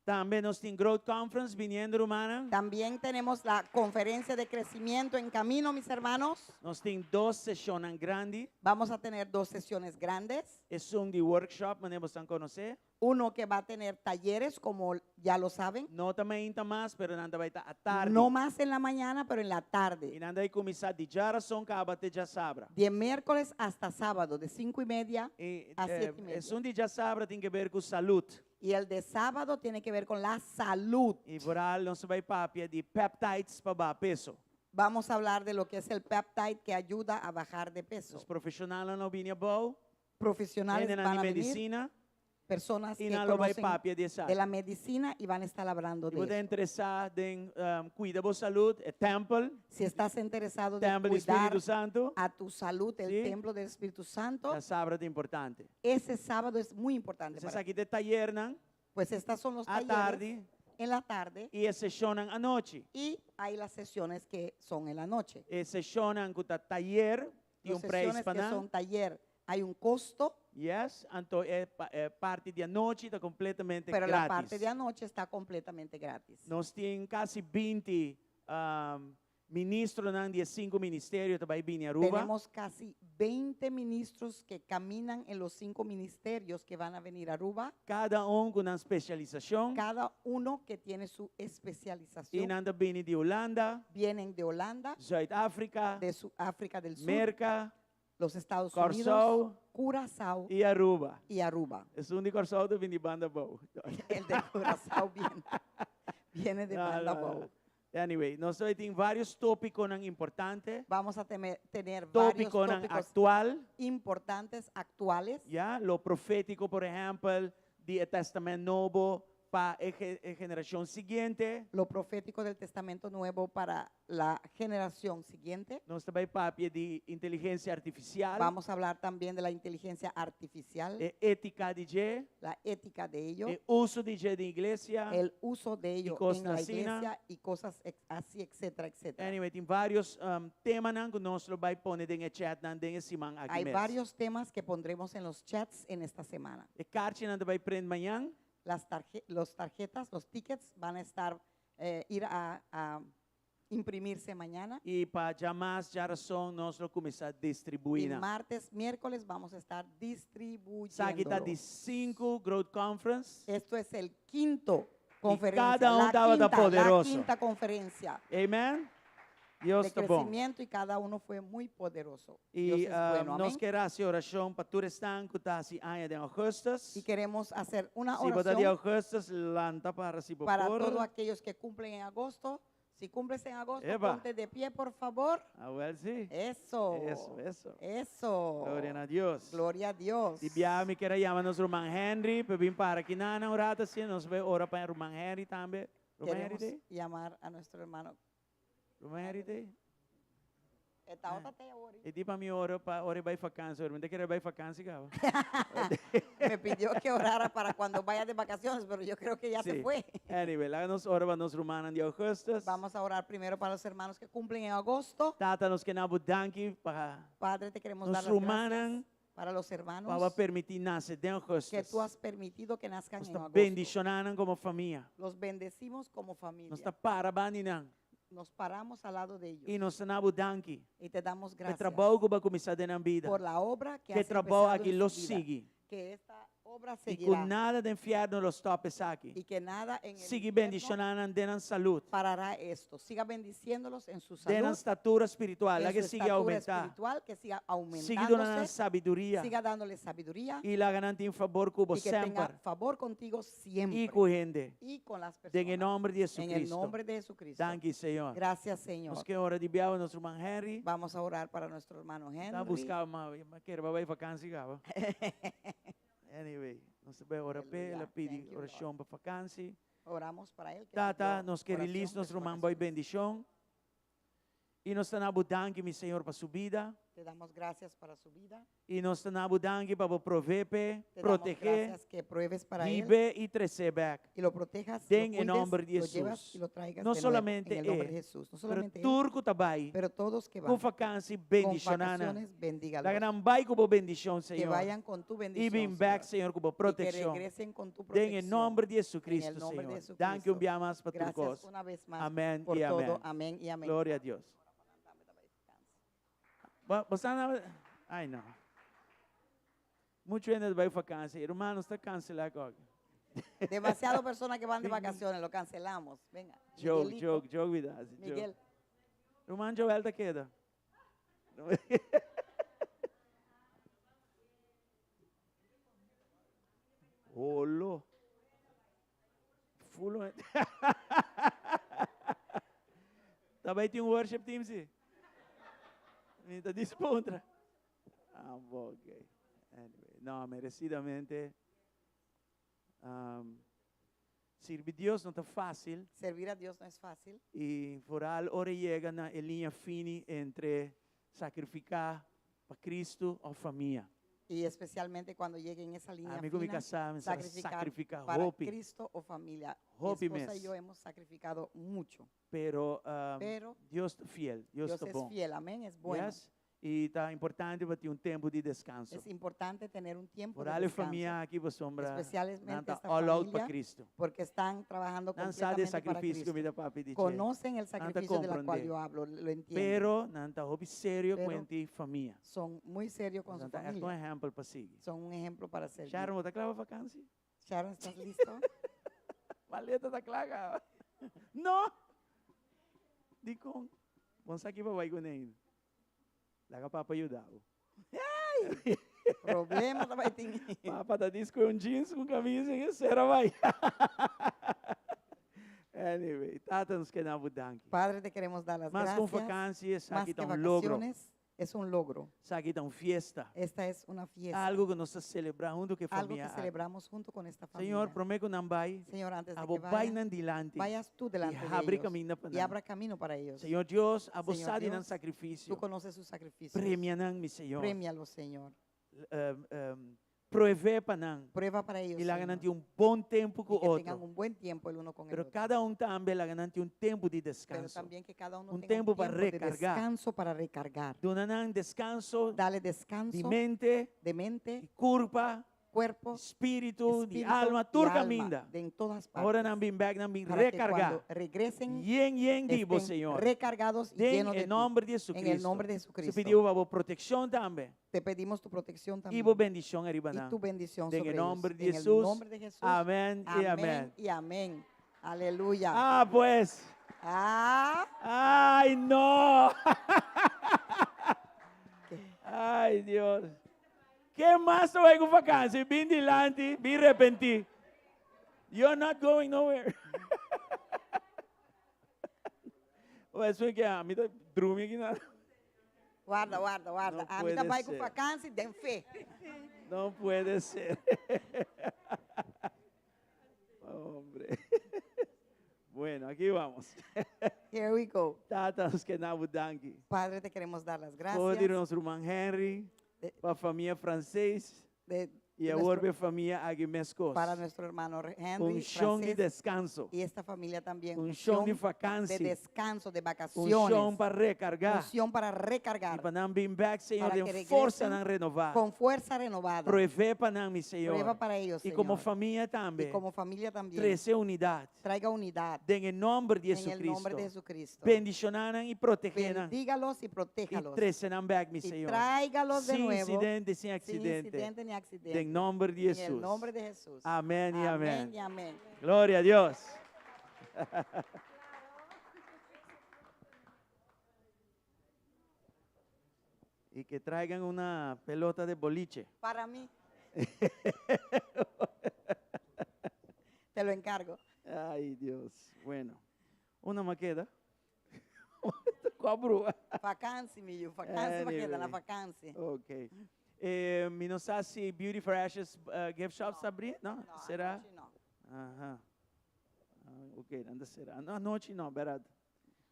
Tambe nos tin Growth Conference biniendo, rumannan. También tenemos la conferencia de crecimiento en camino, mis hermanos. Nos tin dos seshonnan grandi. Vamos a tener dos sesiones grandes. Esun di workshop, manera boso konosé. Uno que va a tener talleres, como ya lo saben. No ta mainta mas, pero nan ta bai ta atardi. No más en la mañana, pero en la tarde. I nan ta bai kuminsá di djárason kaba te djasabra. De miércoles hasta sábado, de cinco y media E, a eh, siete y media. esun di djasabra tin ke ber ku salú. Y el de sábado tiene que ver con la salud. I vooral nos ta bai papia di peptides pa baha peso. Vamos a hablar de lo que es el peptide que ayuda a bajar de peso. Los profesionales no bini abou. Profesionales Hendenan van di a venir. medicina. Personas I que nan lo bai conocen papia di esaki. de la medicina y van a estar hablando Si de bo ta eso. interesá den um, cuida bo salú, e tempel. Si estás interesado de Tempel di cuidar Spiritu Santu. a tu salud, el Sí. templo del Espíritu Santo. Djasabra ta importante. Ese sábado es muy importante. Entonces para aki ta e tayernan. Pues estas son los A talleres tardi. en la tarde. I e seshonnan anochi. Y hay las sesiones que son en la noche. E seshonnan ku ta tayer tin Las un prijs sesiones pa que nan. son taller, hay un costo. Yes, anto e e parti di anochi ta kompletamente Pero la gratis. parte de anoche está completamente gratis. Nos tin kasi 20 Ministronan di e sinku ministerio ta bai bini Aruba. Tenemos casi 20 ministros que caminan en los cinco ministerios que van a venir a Aruba. Kada un ku nan spesialisashon. Cada uno que tiene su I especialización. nan ta bini di Hulanda, Vienen de Holanda, Zuid Afrika, de Su- África del Sur, Merka los Estados Kòrsou Unidos, Curazao i Aruba. y Aruba. Esun di Kòrsou ta bini di Banda Bou. El de Curazao viene, viene de No, Banda no, no. Bou. Anyway, nos ta tin varios tópikonan importante. Vamos a temer- tener varios Tópikonan tópicos aktual. importantes, actuales. Ya, lo profétiko, por ehèmpel, di e Tèstamènt Nobo pa e ge- e generashon siguiente. Lo profético del Testamento Nuevo para la generación siguiente. Nos ta bai papia di inteligensia artifisial, Vamos a hablar también de la inteligencia artificial, e étika di dje, la ética de ello, e uso di dje den iglesia. el uso de ello en cosas la así, ¿no? iglesia y cosas ex- así, etcétera, etcétera. Anyway, tin varios um, temanan ku nos lo bai pone den e chatnan den e siman aki Hay mes. varios temas que pondremos en los chats en esta semana. E karchinan ta bai print mañan. Las tarje- los tarjetas, los tickets van a estar, eh, ir a, a imprimirse mañana. I pa djamars, djarason nos lo kuminsá distribuí Y nan. martes, miércoles vamos a estar Esaki ta distribuyéndolos. di 5 Growth Conference. Esto es el quinto conferencia, cada un la tabata quinta, la poderoso. quinta conferencia Amen. Dios de ta bon. crecimiento y cada uno fue muy poderoso. Dios I es bueno, nos amén. ke hasi orashon pa tur esnan ku ta hasi aña den ougùstùs. Y queremos hacer una Si bo ta di oración ougùstùs, lanta para si bo para por. todos aquellos que cumplen en agosto. Si cumples en agosto, Epa. ponte de pie, por favor. Awèl si. Eso. Eso, eso. Eso. Gloria na Dios. Gloria a Dios. Di biaha mi kier a yama nos ruman Henry, pa bin para akinan un rato asina, nos bai ora pa ruman Henry tambe. Ruman Henry Queremos te? llamar a nuestro hermano. Ruman Henry te? Eta ota te ori. E di pa mi ora pa ora e bai vakansi, ora mi ta kere bai vakansi kaba. Me pidió que orara para cuando vaya de vacaciones, pero yo creo que ya se Sí. fue. Anyway, laga nos ora pa nos rumannan di augustus. Vamos a orar primero para los hermanos que cumplen en agosto. Tata, nos ke na bo danki pa Padre, te queremos nos dar las rumannan gracias para los hermanos pa bo a permití nase den que augustus. tú has permitido que nazcan Nos en ta agosto. bendishoná nan komo famia. Los bendecimos como familia. Nos ta para bandi nan. Nos paramos al lado de ellos I nos ta na bo danki. y te damos Pa e gracias trabou ku bo a kuminsá den nan bida. por la obra que Ku e has trabou empezado aki en lo su vida. sigui. Que esta obra I ku seguirá nada den fièrnu lo stòp esaki. y que nada en el Sigui infierno bendishoná nan den nan salud. parará esto. Siga bendiciéndolos en su Den nan salud, statura spiritual, en laga su sigui estatura oumentá. espiritual, que siga Sigui duna nan aumentándose, sabiduria. siga dándoles sabiduría I laga nan tin fabor ku bo y que tenga semper. favor contigo I siempre ku hende. y con las Den e personas. nòmber di En el Jesucristo. nombre de Jesucristo. Danki, Señor. Gracias, Señor. Nos ke ora di biaha nos ruman Henry. Vamos a orar para nuestro hermano Ta Henry. buska ma ma kere pa bai vakansi kaba. Anyway, nos ta bai ora p'e, el a Aleluya. pidi Thank you, Lord. orashon pa vakansi. Oramos para él. que Tata, pidió nos ke oración release de nos sus ruman bai vacaciones. bendishon. I nos ta na bo danki, mi Señor, pa su bida. Te damos gracias para su vida. I nos ta na bo danki pa bo provee p'e, Te damos protegé, gracias que pruebes para él hib'é i tres'é bèk. y lo protejas, lo Den e cuides, nòmber di lo llevas Hesus. y lo traigas No de nuevo solamente en el nombre e, de Jesús. No pero solamente él, tur ku ta bai pero todos que ku van vakansi con bendishoná nan. vacaciones, bendígalos. Laga nan bai ku bo bendishon, Que Señor. vayan con tu I bendición, bin bèk, Señor. Señor, ku bo Y que protekshon. regresen con tu Den e protección. nòmber di En el Jesucristo, nombre de Señor. Jesucristo. Danki un bia mas pa tur Gracias kos. una vez más Amén por i todo. amén. Amén y amén. Gloria a Dios. Bo, bo sa na, ai no. Muchu hende ta bai vakansi. Hermano, ta kanselá kòk. Demasiado personas que van de vacaciones, lo cancelamos. Venga. Joke, Miguelito. joke, joke mi ta hasi, joke. Miguel. Ruman Joel ta keda. Holo. Fulo. Ta bai tin un worship team si? Mi ta dispuntra. Ah, bo, ok. Anyway, no, merecidamente. Um, sirbi Dios no ta fácil. Servir a Dios no es fácil. I vooral ora yega na e liña fini entre sacrifica pa Cristo of famia. Y especialmente cuando lleguen esa línea Ami ku mi fina, kasá, mi sa sacrificar sacrifica para hopi. Cristo o familia. Mi Hopi esposa y mes. yo hemos sacrificado mucho. Pero, um, Pero Dios ta fiel, Dios Dios ta es bon. fiel, amén, es bueno. Yes? I ta importante pa tin un tempu di deskanso. Es importante tener un tiempo de Foral e descanso. famia aki pasobra nan Especialmente ta esta all out pa familia, Cristo. porque están trabajando Nan sa di e completamente para sakrifisio ku Cristo. mi ta papia di dje. Conocen el Nan ta sacrificio de la cual komprondé. yo hablo, lo entienden. Pero nan ta hopi serio Pero kuenti famia. Son muy serios con su Nan ta ègt un familia. ehèmpel pa sigui. Son un ejemplo para seguir. Sharon, bo ta kla pa vakansi? Sharon, ¿estás listo? Maleta ta kla kaba. No! Dikon? Bon sa ki pa bai kuné ainda. Laga papa yuda bo. Ay! Problema ta bai tin. Papa ta dis ku un jeans ku camisa en esera bai. Anyway, Tata nos ke na bo danki. Padre, te queremos dar las Mas ku un gracias. vakantie, Más esaki que ta un logro. vacaciones, es un logro. Esaki ta un fiesta. Esta es una fiesta. Algo ku nos ta selebrá huntu ku e Algo famia que aki. celebramos junto con esta familia. Señor, promé ku nan bai, Señor, antes de abo que bai vayan, nan dilanti vayas tú i delante de habri ellos kaminda pa y nan. abra camino para ellos. Señor Dios, abo Señor sa di nan Dios, sakrifisio. Tú conoces sus sacrificios. Premia nan, mi Señor. Premialos, Señor. Pruebe pa nan. Prueba para ellos, I laga nan Señor. tin un bon tempu ku Y que tengan otro. un buen tiempo el uno con el Pero otro. kada un tambe laga nan tin un tempu di Pero deskanso. también que cada uno Un tenga un tempu pa tiempo de rekargá. descanso para recargar. Duna nan deskanso Dale di descanso mente, de mente, di kurpa, cuerpo, di spiritu, di espíritu alma, y tur alma, kaminda. de en todas Ora partes. nan bin bèk, nan bin Para que rekargá. cuando regresen, Yen yen di bo, estén Señor. recargados y Den llenos e de ti. nòmber di En el Jesucristo. nombre de Se Jesucristo. pidi bo pa bo protekshon tambe. Te pedimos tu protección I también. bo bendishon ariba Y nan. tu bendición Den sobre e ellos. nòmber di En el Jesús. nombre de Jesús. Amén i Amén amén. y amén. Aleluya. Ah, pues. Ah. Ay, no. Ay, Dios. Ken mas ta bai ku vakantie? Bin dilanti, bin repentí. You're not going nowhere. Pues ke ami ta drumi aki na. Warda, warda, warda. No Ami ta puede bai ku ser. vakantie den fe. No puede ser. Hombre. Bueno, aquí vamos. Here we go. Tata, nos ke na bo danki. Padre, te queremos dar las For di gracias. nos ruman Henry, pa famia franses De, i awor pa e famia aki meskos. Para nuestro hermano Henry Unshon di francés deskanso. y esta familia también. Unshon di Unción de vakansi. descanso, de vacaciones. Unshon pa rekargá. Unción para recargar. I pa nan bin bèk, Señor, Para den que regresen forsanan renová. Con fuerza renovada. Provee pa nan, mi Señor. Prueba para ellos, I komo Señor. famia tambe. Y como familia también. Trese unidat. Traiga unidad. Den e nòmber di En el nombre de Jesucristo. Jesucristo. Bendishoná nan i protegé nan. Bendígalos y I protéjalos. trese nan bèk, mi Y Señor. tráigalos de Sin nuevo. insidente, sin Sin aksidente. incidente ni accidente. Den nòmber di En el Jesús. nombre de Jesús. Amén y amén. Amén y amén. Gloria a Dios. Y que traigan una pelota de boliche. Para mí. Te lo encargo. Ay, Dios. Bueno, una maqueda. Kua brua? Vakantie, mi yu. Vakantie, pa keda na Anyway. vakantie. Ok. Eh, mi no sa si Beauty for Ashes eh, gift shop sa abrí? No? No, Será? anochi no. Aha. Ah, ok, anda será. No, anochi no, bèrdat.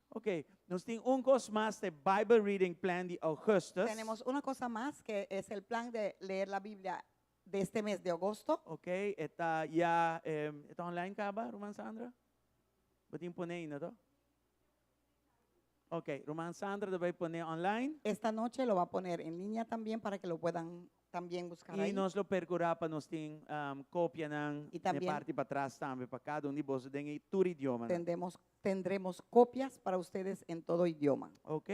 Ok, nos tin un kos mas di Bible Reading Plan di ougùstùs. Tenemos una cosa más que es el plan de leer la Biblia de este mes de agosto. Ok, e ta ya, eh, e ta online kaba, Ruman Sandra? Bo tin pone ainda, to? Ok, Ruman Sandra ta bai pone online. Esta noche lo va a poner en línea también para que lo puedan también buscar I ahí. nos lo perkurá pa nos tin um, kopianan I na también parti patras tambe pa kada un di boso den e tur idiomanan. Tendremos, tendremos copias para ustedes en todo idioma. Ok?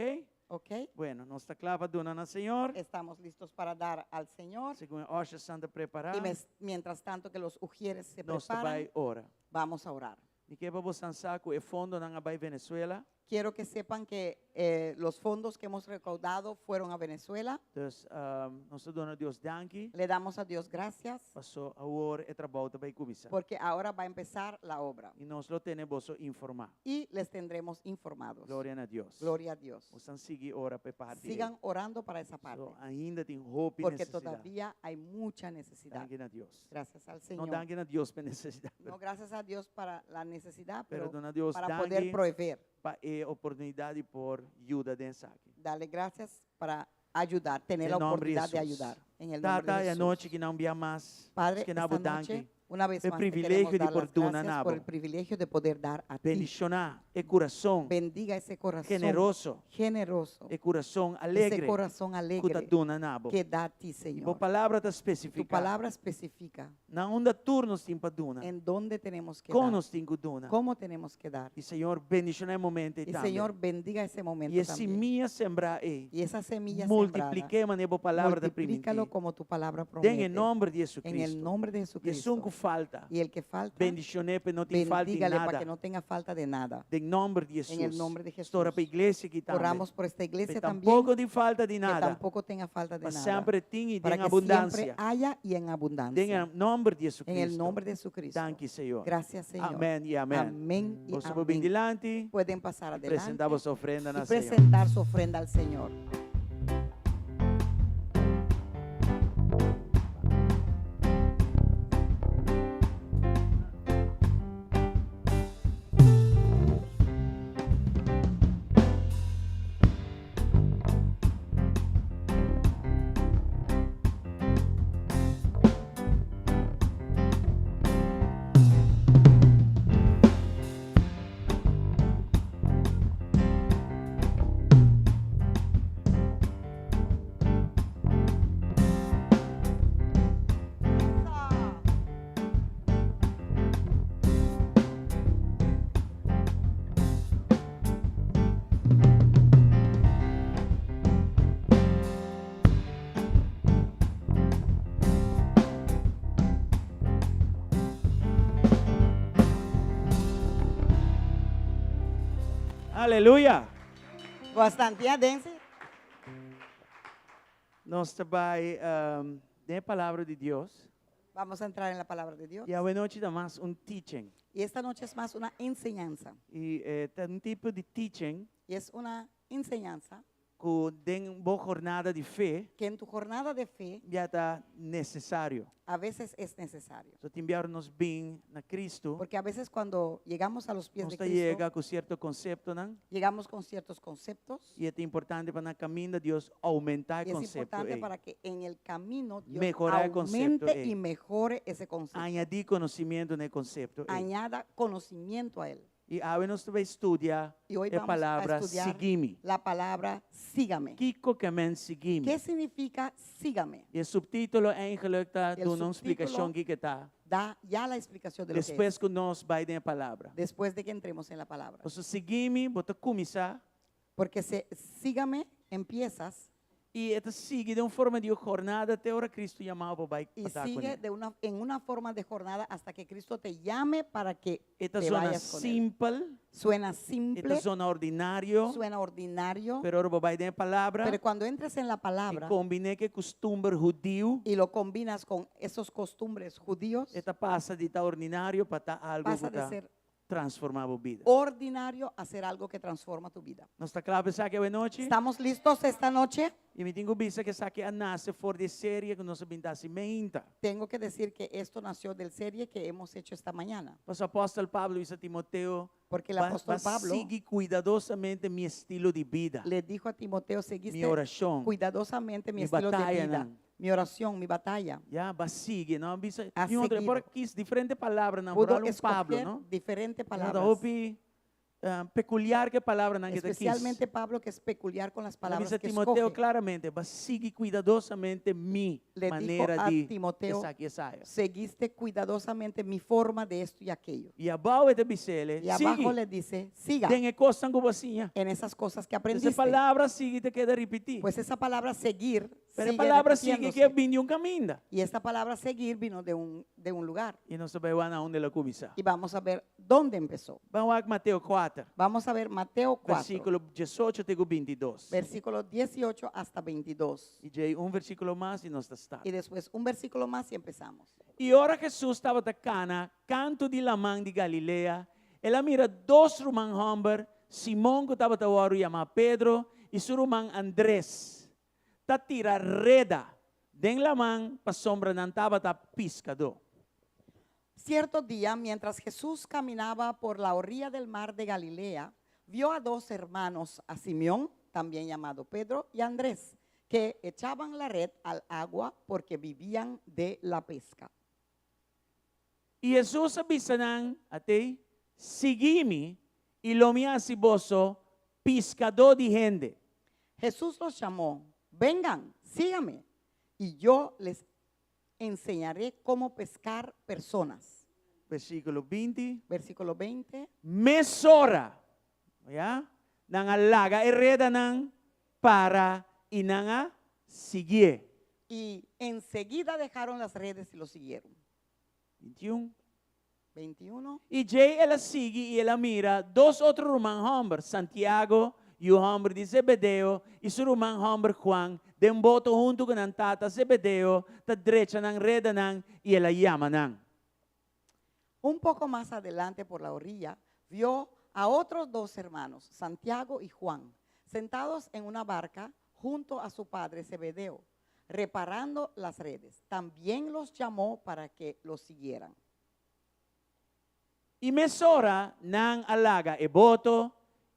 Ok? Bueno, nos ta kla pa duna na Señor. Estamos listos para dar al Señor. Segun e ushers ta prepará. Y mientras tanto que los ujieres se Nos ta preparan, bai ora. vamos a orar. Mi ke pa boso sa ku e fondonan a bai Venezuela. Quiero que sepan que eh, los fondos que hemos recaudado fueron a Venezuela. Dus um, nos ta duna Dios danki. Le damos a Dios gracias Paso awor e trabou ta bai kuminsá. porque ahora va a empezar la obra I nos lo tene boso informá. y les tendremos informados. Gloria na Dios. Gloria a Dios. Boso sigui ora pa e parti. Sigan orando para esa parte. So, ainda tin hopi Porque nesesidat. todavía hay mucha necesidad. Danki na Dios. Gracias al No Señor. danki na Dios pa e nesesidat. No gracias a Dios para la necesidad, Pero pero duna Dios para poder danki proveer. pa e oportunidat di por yuda den esaki. Dale gracias para ayudar, tener En la nombre de oportunidad de Jesús. ayudar. En el nombre Tata, de e Jesús. anochi aki un bia mas. Padre, Ke esta na noche, danki. una vez E más, te privilegio queremos di dar por las duna gracias por na bo. el privilegio de poder dar a ti. Bendishoná. E kurason Bendiga ese corazón generoso, generoso, e kurason ese alegre corazón ku ta alegre duna na bo. que da a ti, I bo Señor. palabra ta Tu spesifiká palabra especifica na unda tur nos tin pa duna, en dónde tenemos que kon dar, nos tin ku duna. cómo tenemos que dar. I Señor, bendishoná e momento ei Y tambe. Señor, bendiga ese momento I e también. simia sembrá ei, Y esa semilla sembrada, multiplik'é manera bo palabra ta multiplícalo primintí. como tu palabra Den e promete. nòmber di En el Jesucristo. nombre de I esun ku Jesucristo. falta, Y el que falta, bendishon'é pa e no tin falta di bendígale para nada. que no tenga falta de nada. Den nòmber di En el Jesus. nombre de Nos ora pa Jesús. iglesia aki tambe. Oramos por esta Pa iglesia también, tampoko tin falta di que nada. tampoco tenga falta de Pa nada. semper tin i Para den que siempre abundansia. haya y en Den abundancia. e nòmber di En el Jesucristo. nombre de Jesucristo. Danki, Señor. Gracias, Señor. Amèn i amèn. Amén y Boso por bin amén. dilanti Pueden pasar i presentá adelante boso ofrenda y na Señor. presentar su ofrenda al Señor. Aleluya! Bastante adense. Nos ta bai den e Palabra di Dios. Vamos a entrar en la palabra de Dios. I awenochi ta mas un teaching. Y esta noche es más una enseñanza. I e ta un tipo di teaching. Y es una enseñanza. Ku den bo jornada di fe. Que en tu jornada de fe. Ya ta nesesario. A veces es necesario. So tin biaha nos bin na Cristo. Porque a veces cuando llegamos a los pies Nos de ta Cristo. yega ku sierto konseptonan. Llegamos con ciertos conceptos. I e ta importante pa na kaminda Dios oumentá e Y es konsepto importante ei. para que en el camino Dios Mehorá e konsepto aumente ei. y mejore ese concepto. Añadí konosimiento na e konsepto ei. Añada conocimiento a él. I awe nos ta bai studia Y hoy e vamos a palabra estudiar sigui mi. la palabra sígame. Kiko ke men sigui mi? ¿Qué significa sígame? I e subtítulo eigenlijk ta El duna un subtítulo splikashon kiko ta. Da ya la explicación de lo que es. Despues ku nos bai den e palabra. Después de que entremos en la palabra. Pasobra sigui mi, bo ta kuminsá. Porque se sígame, empiezas. I e ta sigui den un forma di un jornada te ora Cristo yama bo pa bai Y pa ta sigue kuné. de una, en una forma de jornada hasta que Cristo te llame para que E ta te zona vayas con él. simpel. Suena E ta simple. zona ordinario. Suena ordinario. Pero ora bo bai den e palabra. Pero cuando entres en la palabra. I kombiné ku e kustumber hudiu. Y lo combinas con esos costumbres judíos. E ta pasa di ta ordinario pa ta algo Pasa ku de ta ser transformá bo bida. ordinario a ser algo que transforma tu vida. Nos ta kla pa esaki awenochi? Estamos listos esta noche? I mi tin ku bisa ku esaki a nase for di e serie ku nos a bin ta hasi meinta. Tengo que decir que esto nació del serie que hemos hecho esta mañana. Pasobra apòstel Pablo bisa Timoteo, Porque el Ba apóstol ba Pablo sigui kuidadosamente mi estilo di bida, le dijo a Timoteo, mi seguiste orashon, cuidadosamente mi mi estilo de vida, batayanan. mi oración, mi batalla. Ya, ba sigui, no? Bisa, Ha tin otro, por seguido. kis diferente palabranan, Pudo por algo Pablo, escoger no? diferente Nada palabras. hopi peculiar ke palabranan ke ta kis. Especialmente Pablo, que es peculiar con las El a palabras bisa que Timoteo escoge. claramente, ba sigui cuidadosamente mi Le dijo manera a di Timoteo, esaki esaya. seguiste cuidadosamente mi forma de esto y aquello. I abou e ta bis'é, Y abajo sigui le dice, siga den e kosnan ku bo a siña. en esas cosas que Ese aprendiste. palabra sigui ta keda ripití. Pues esa palabra seguir Pero e sigue palabra sigui repitiéndose. ke bini di un kaminda. Y esta palabra seguir vino de un, de un lugar. I nos ta bai wak na unda el a kuminsá. Y vamos a ver dónde empezó. Ban wak Mateo kuater, Vamos a ver Mateo 4, versíkulo diesocho te ku bintidos. versículo 18 hasta 22. I djei un versíkulo mas i nos ta start. Y después un versículo más y empezamos. I ora Hesus tabata kana kantu di laman di Galilea, el a mira dos ruman hòmber, Simon ku tabata wòrdu yamá Pedro i su ruman Andres, ta tira reda den laman pasobra nan tabata piskadó. Cierto dia, mientras Jesús caminaba por la orilla del mar de Galilea, vio a dos hermanos, a Simeón, también llamado Pedro, y a Andrés, que echaban la red al agua porque vivían de la pesca. I Hesus a bisa nan, Atei, sigui mi, i lo mi hasi boso piskadó di hende. Jesús los llamó, vengan, síganme, y yo les enseñaré cómo pescar personas. Versíkulo 20. Versículo 20. Mesora, ya, nan a laga e redanan para i nan a siguié. Y enseguida dejaron las redes y lo siguieron. 21. 21. I djei el a sigui i el a mira dos otro ruman hòmber, Santiago, yu hòmber di Zebedeo, i su ruman hòmber Juan, den boto huntu ku nan tata Zebedeo, ta drecha nan redanan, i el a yama nan. Un poco más adelante por la orilla, vio a otros dos hermanos, Santiago y Juan, sentados en una barca junto a su padre Zebedeo, reparando las redes. También los llamó para que los siguieran. I mesora nan a laga e boto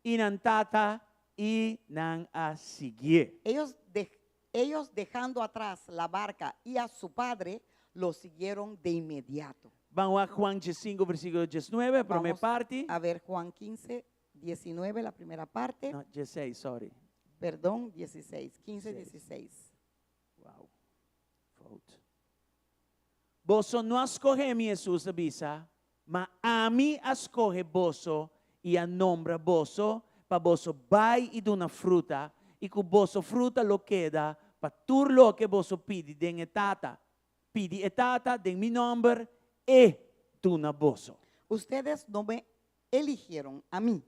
i nan tata i nan a siguié. Ellos, de- ellos dejando atrás la barca y a su padre, lo siguieron de inmediato. Ban wak Juan 15, versíkulo 19, promé Vamos parti. a ver Juan 15, 19, la primera parte. No, 16, sorry. Perdón, 16, 15, 16. 16. Wow. Fout. Boso no a skohe mi, Hesus a bisa, ma ami a skohe boso i a nombra boso pa boso bai i duna fruta, i ku boso fruta lo keda, pa tur loke boso pidi den e Tata, pidi e Tata den mi nòmber, e duna boso. Ustedes no me eligieron a mí,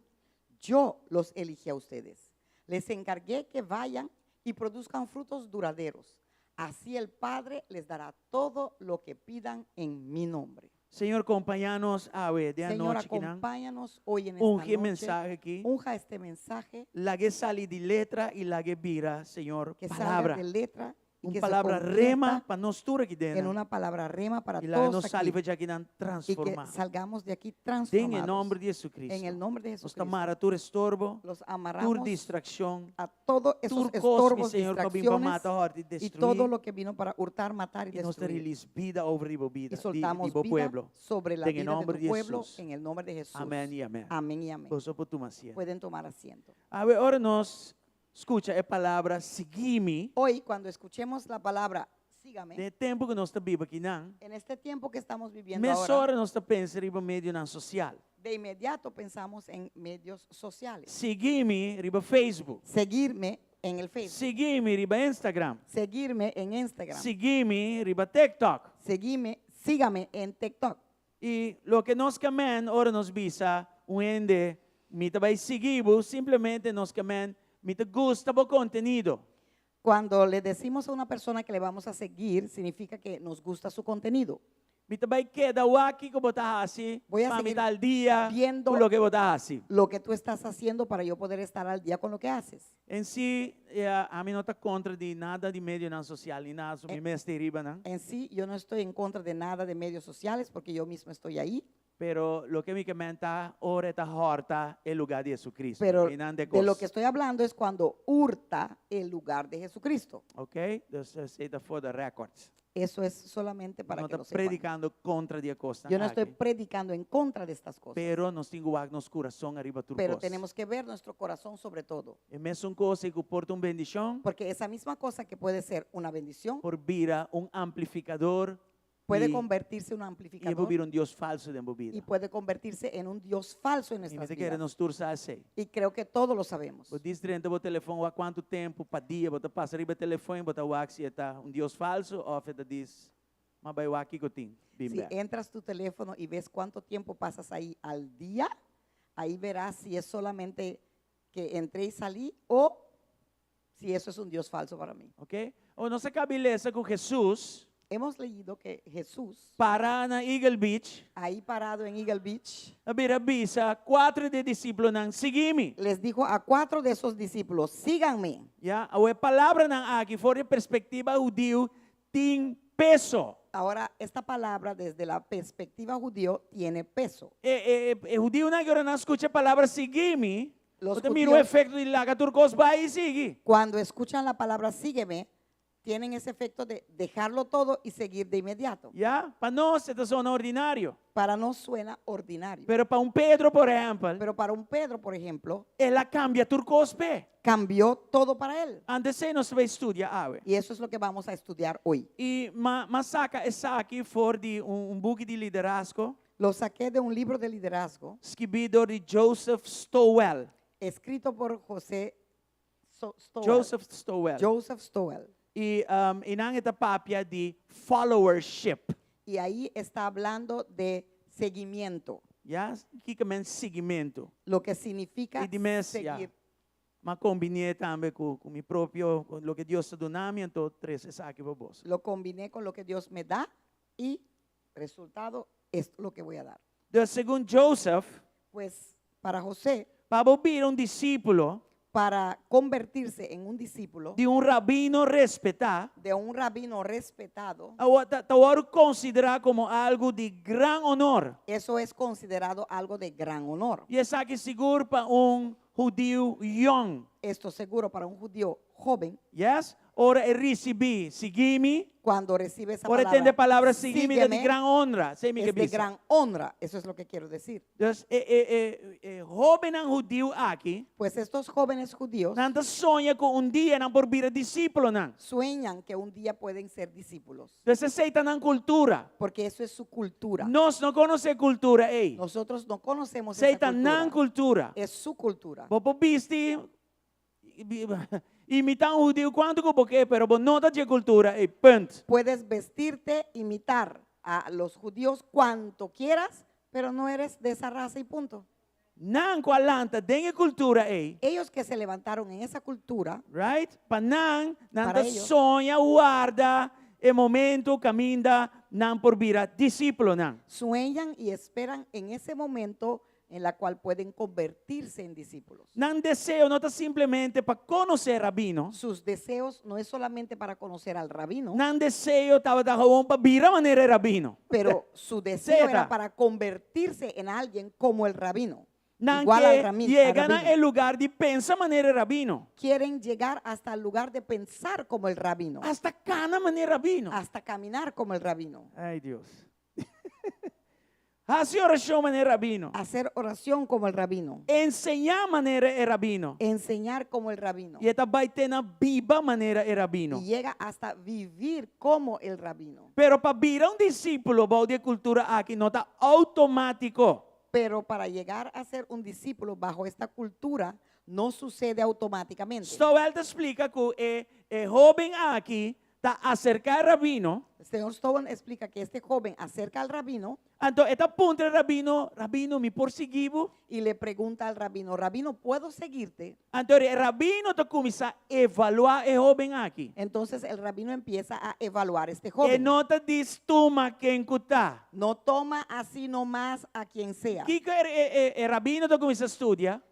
yo los eligí a ustedes. Les encargué que vayan y produzcan frutos duraderos. Así el Padre les dará todo lo que pidan en mi nombre. Señor, kompañá nos awe den Señor, anochi kinan. acompáñanos hoy en esta Ungi e noche. mensahe aki. Unja este mensaje. Lag'é sali di letra i lag'é bira, Señor, Que salga palabra. de letra y Un que se palabra convierta rema pa nos tur aki den. en una palabra rema para I laga todos nos sali aquí. for di akinan Y que transformá. salgamos de aquí Den e transformados. nòmber di Jesucristo. En el nombre de Nos ta Jesucristo. mara tur estorbo, Los tur amarramos distrakshon, a todos esos tur kos, mi estorbos, Señor, ku a bin pa distracciones mata, hòrta i y destruí. todo lo que vino para hurtar, matar y I nos ta destruir. release bida over riba bo bida, Y di, soltamos di bo vida pueblo. sobre la Den e vida de nòmber tu di pueblo Hesus. en el nombre de Jesús. Amèn i amèn. Amén y amén. Boso por tuma asiento. Pueden tomar asiento. Awe, ora nos skucha e palabra sigui mi, Hoy, cuando escuchemos la palabra sígame, den e tempu ku nos ta biba akinan, en este tiempo que estamos viviendo ahora, mesora nos ta pensa riba medionan sosial. de inmediato pensamos en medios sociales. Sigui mi riba Facebook. Seguirme en el Facebook. Sigui mi riba Instagram. Seguirme en Instagram. Sigui mi riba TikTok. Seguime, sígame en TikTok. I loke nos ke men ora nos bisa un hende mi ta bai sigui bo, simplemente nos ke men mi ta gusta bo kontenido. Cuando le decimos a una persona que le vamos a seguir, significa que nos gusta su contenido. Mi ta bai keda wak kiko bo ta hasi, Voy a pa mi seguir ta al dia viendo ku loke bo ta hasi. lo que tú estás haciendo para yo poder estar al día con lo que haces. En sí, ami no ta kontra di nada di medionan sosial ni nada, so mi mes ta riba nan. En sí, yo no estoy en contra de nada de medios sociales porque yo mismo estoy ahí. Pero loke mi ke men ta ora e ta hòrta e lugá di Jesucristo. Pero Einan de de lo kos. que estoy hablando es cuando hurta el lugar de Jesucristo. Ok? Dus esei ta for the records. Eso es solamente para No que ta lo sepan. predicando contra di e kosnan Yo no estoy aki. predicando en contra de estas cosas. Pero nos tin ku wak nos kurason ariba tur Pero kos. tenemos que ver nuestro corazón sobre todo. E mesun kos ku por ta un bendishon, Porque esa misma cosa que puede ser una bendición, por bira un amplifikador puede i convertirse en un i e por amplificador bira un Dios falso den bo bida. y puede convertirse en un Dios falso en I mi nuestras ta kere vidas. nos tur sa esei. Y creo que todos lo sabemos. Bo djis drenta bo telefon wak kuantu tempu pa dia bo ta pasa riba e telefon, bo ta wak si e ta un Dios falso òf e ta dis m'a bai wak kiko tin. Bin Si bèk. entras tu teléfono y ves cuánto tiempo pasas ahí al día, ahí verás si es solamente que entré y salí o si eso es un Dios falso para mí. Ok? O nos a kaba di lesa ku Hesus Hemos leído que Jesús, pará na Eagle Beach, ahí parado en Eagle Beach, a bira bisa kuater di e disipelnan, Sigui mi. les dijo a cuatro de esos discípulos, síganme. Ya, e palabranan aki for di perspektiva hudiu tin peso. Ahora, esta palabra desde la perspectiva judío tiene peso. E, e, e, e hudiunan ku ora nan skucha e palabra sigui mi, Los bo ta mira e judíos- efekto di laga tur kos bai i sigui. Cuando escuchan la palabra sígueme, Tienen ese efecto de dejarlo todo y seguir de inmediato. Ya? Pa nos, e ta zona ordinario. Para nos suena ordinario. Pero pa un Pedro, por ehèmpel, Pero para un Pedro, por ejemplo, el a kambia tur kos p'e. Cambió todo para él. Anto esei nos ta bai studia awe. Y eso es lo que vamos a estudiar hoy. I m'a m'a saka esaki for di un un buki di liderazgo. Lo saqué de un libro de liderazgo. Skibí dor di Joseph Stowell. Escrito por José Stowell. Joseph Stowell. Joseph Stowell. I i nan e ta papia di followership. Y ahí está hablando de seguimiento. Ya, kiko men siguimentu? Lo que significa I di mes, ya. seguir. M'a kombiné tambe ku ku mi propio, ku loke Dios ta duna mi, anto trese esaki pa boso. Lo combiné con lo que Dios me da y resultado es lo que voy a dar. Dus segun Joseph, Pues para José, pa bo bira un disípulo para convertirse en un discípulo di un rabino respetá, de un rabino respetado, awor ta ta wòrdu konsiderá komo algu di gran honor. Eso es considerado algo de gran honor. I esaki sigur pa un hudiu yòn. Esto seguro para un judío joven. Yes? Ora e risibí, Sigui mi. Cuando recibe esa Ora e tende palabra, palabra sigui mi ta di sígueme, gran honra. Esei mi es ke de bisa. gran honra. Eso es lo que quiero decir. Dus e, e, e, e hóbennan hudiu aki, Pues estos jóvenes judíos nan ta soña ku un dia nan por bira disípulonan. sueñan que un día pueden ser discípulos. Dus esei ta nan kultura. Porque eso es su cultura. Nos no konosé e kultura ei. Nosotros no conocemos Esei esa ta nan cultura. kultura. Es su cultura. Bo por bisti, imitá un hudiu kuantu ku bo ke, pero bo no ta dje kultura ei. Punt. Puedes vestirte, imitar a los judíos cuanto quieras, pero no eres de esa raza y punto. Nan ku a lanta den e kultura ei. Ellos que se levantaron en esa cultura. Right? Pa nan, nan Para ta ellos. soña, warda e momento kaminda nan por bira disípulonan. Sueñan y esperan en ese momento en la cual pueden convertirse en discípulos. Nan deseo no ta simplemente pa konosé rabino. Sus deseos no es solamente para conocer al rabino. Nan deseo tabata gewoon pa bira manera e rabino. Pero su deseo Zeta. era para convertirse en alguien como el rabino. Nan Igual al ke rami- al yega na rabino. e lugar di pensa manera e rabino. Quieren llegar hasta el lugar de pensar como el rabino. Hasta kana manera e rabino. Hasta caminar como el rabino. Ay Dios. Hasi orashon manera e rabino. Hacer oración como el rabino. Enseñá manera e rabino. Enseñar como el rabino. I e ta bai te na biba manera e rabino. Y llega hasta vivir como el rabino. Pero pa bira un disípulo bou di e kultura aki no ta outomátiko. Pero para llegar a ser un discípulo bajo esta cultura no sucede automáticamente. Stowell ta splika ku e e hóben aki ta aserká e rabino. El señor Stowell explica que este joven acerca al rabino. Anto e ta puntra e rabino, Rabino, mi por sigui bo? Y le pregunta al rabino, Rabino, ¿puedo seguirte? Anto e rabino ta kuminsá evaluá e hóben aki. Entonces el rabino empieza a evaluar este E joven. no ta djis tuma ken ku ta. No toma así nomás a quien sea. Kiko e, e, e, e rabino ta kuminsá studia?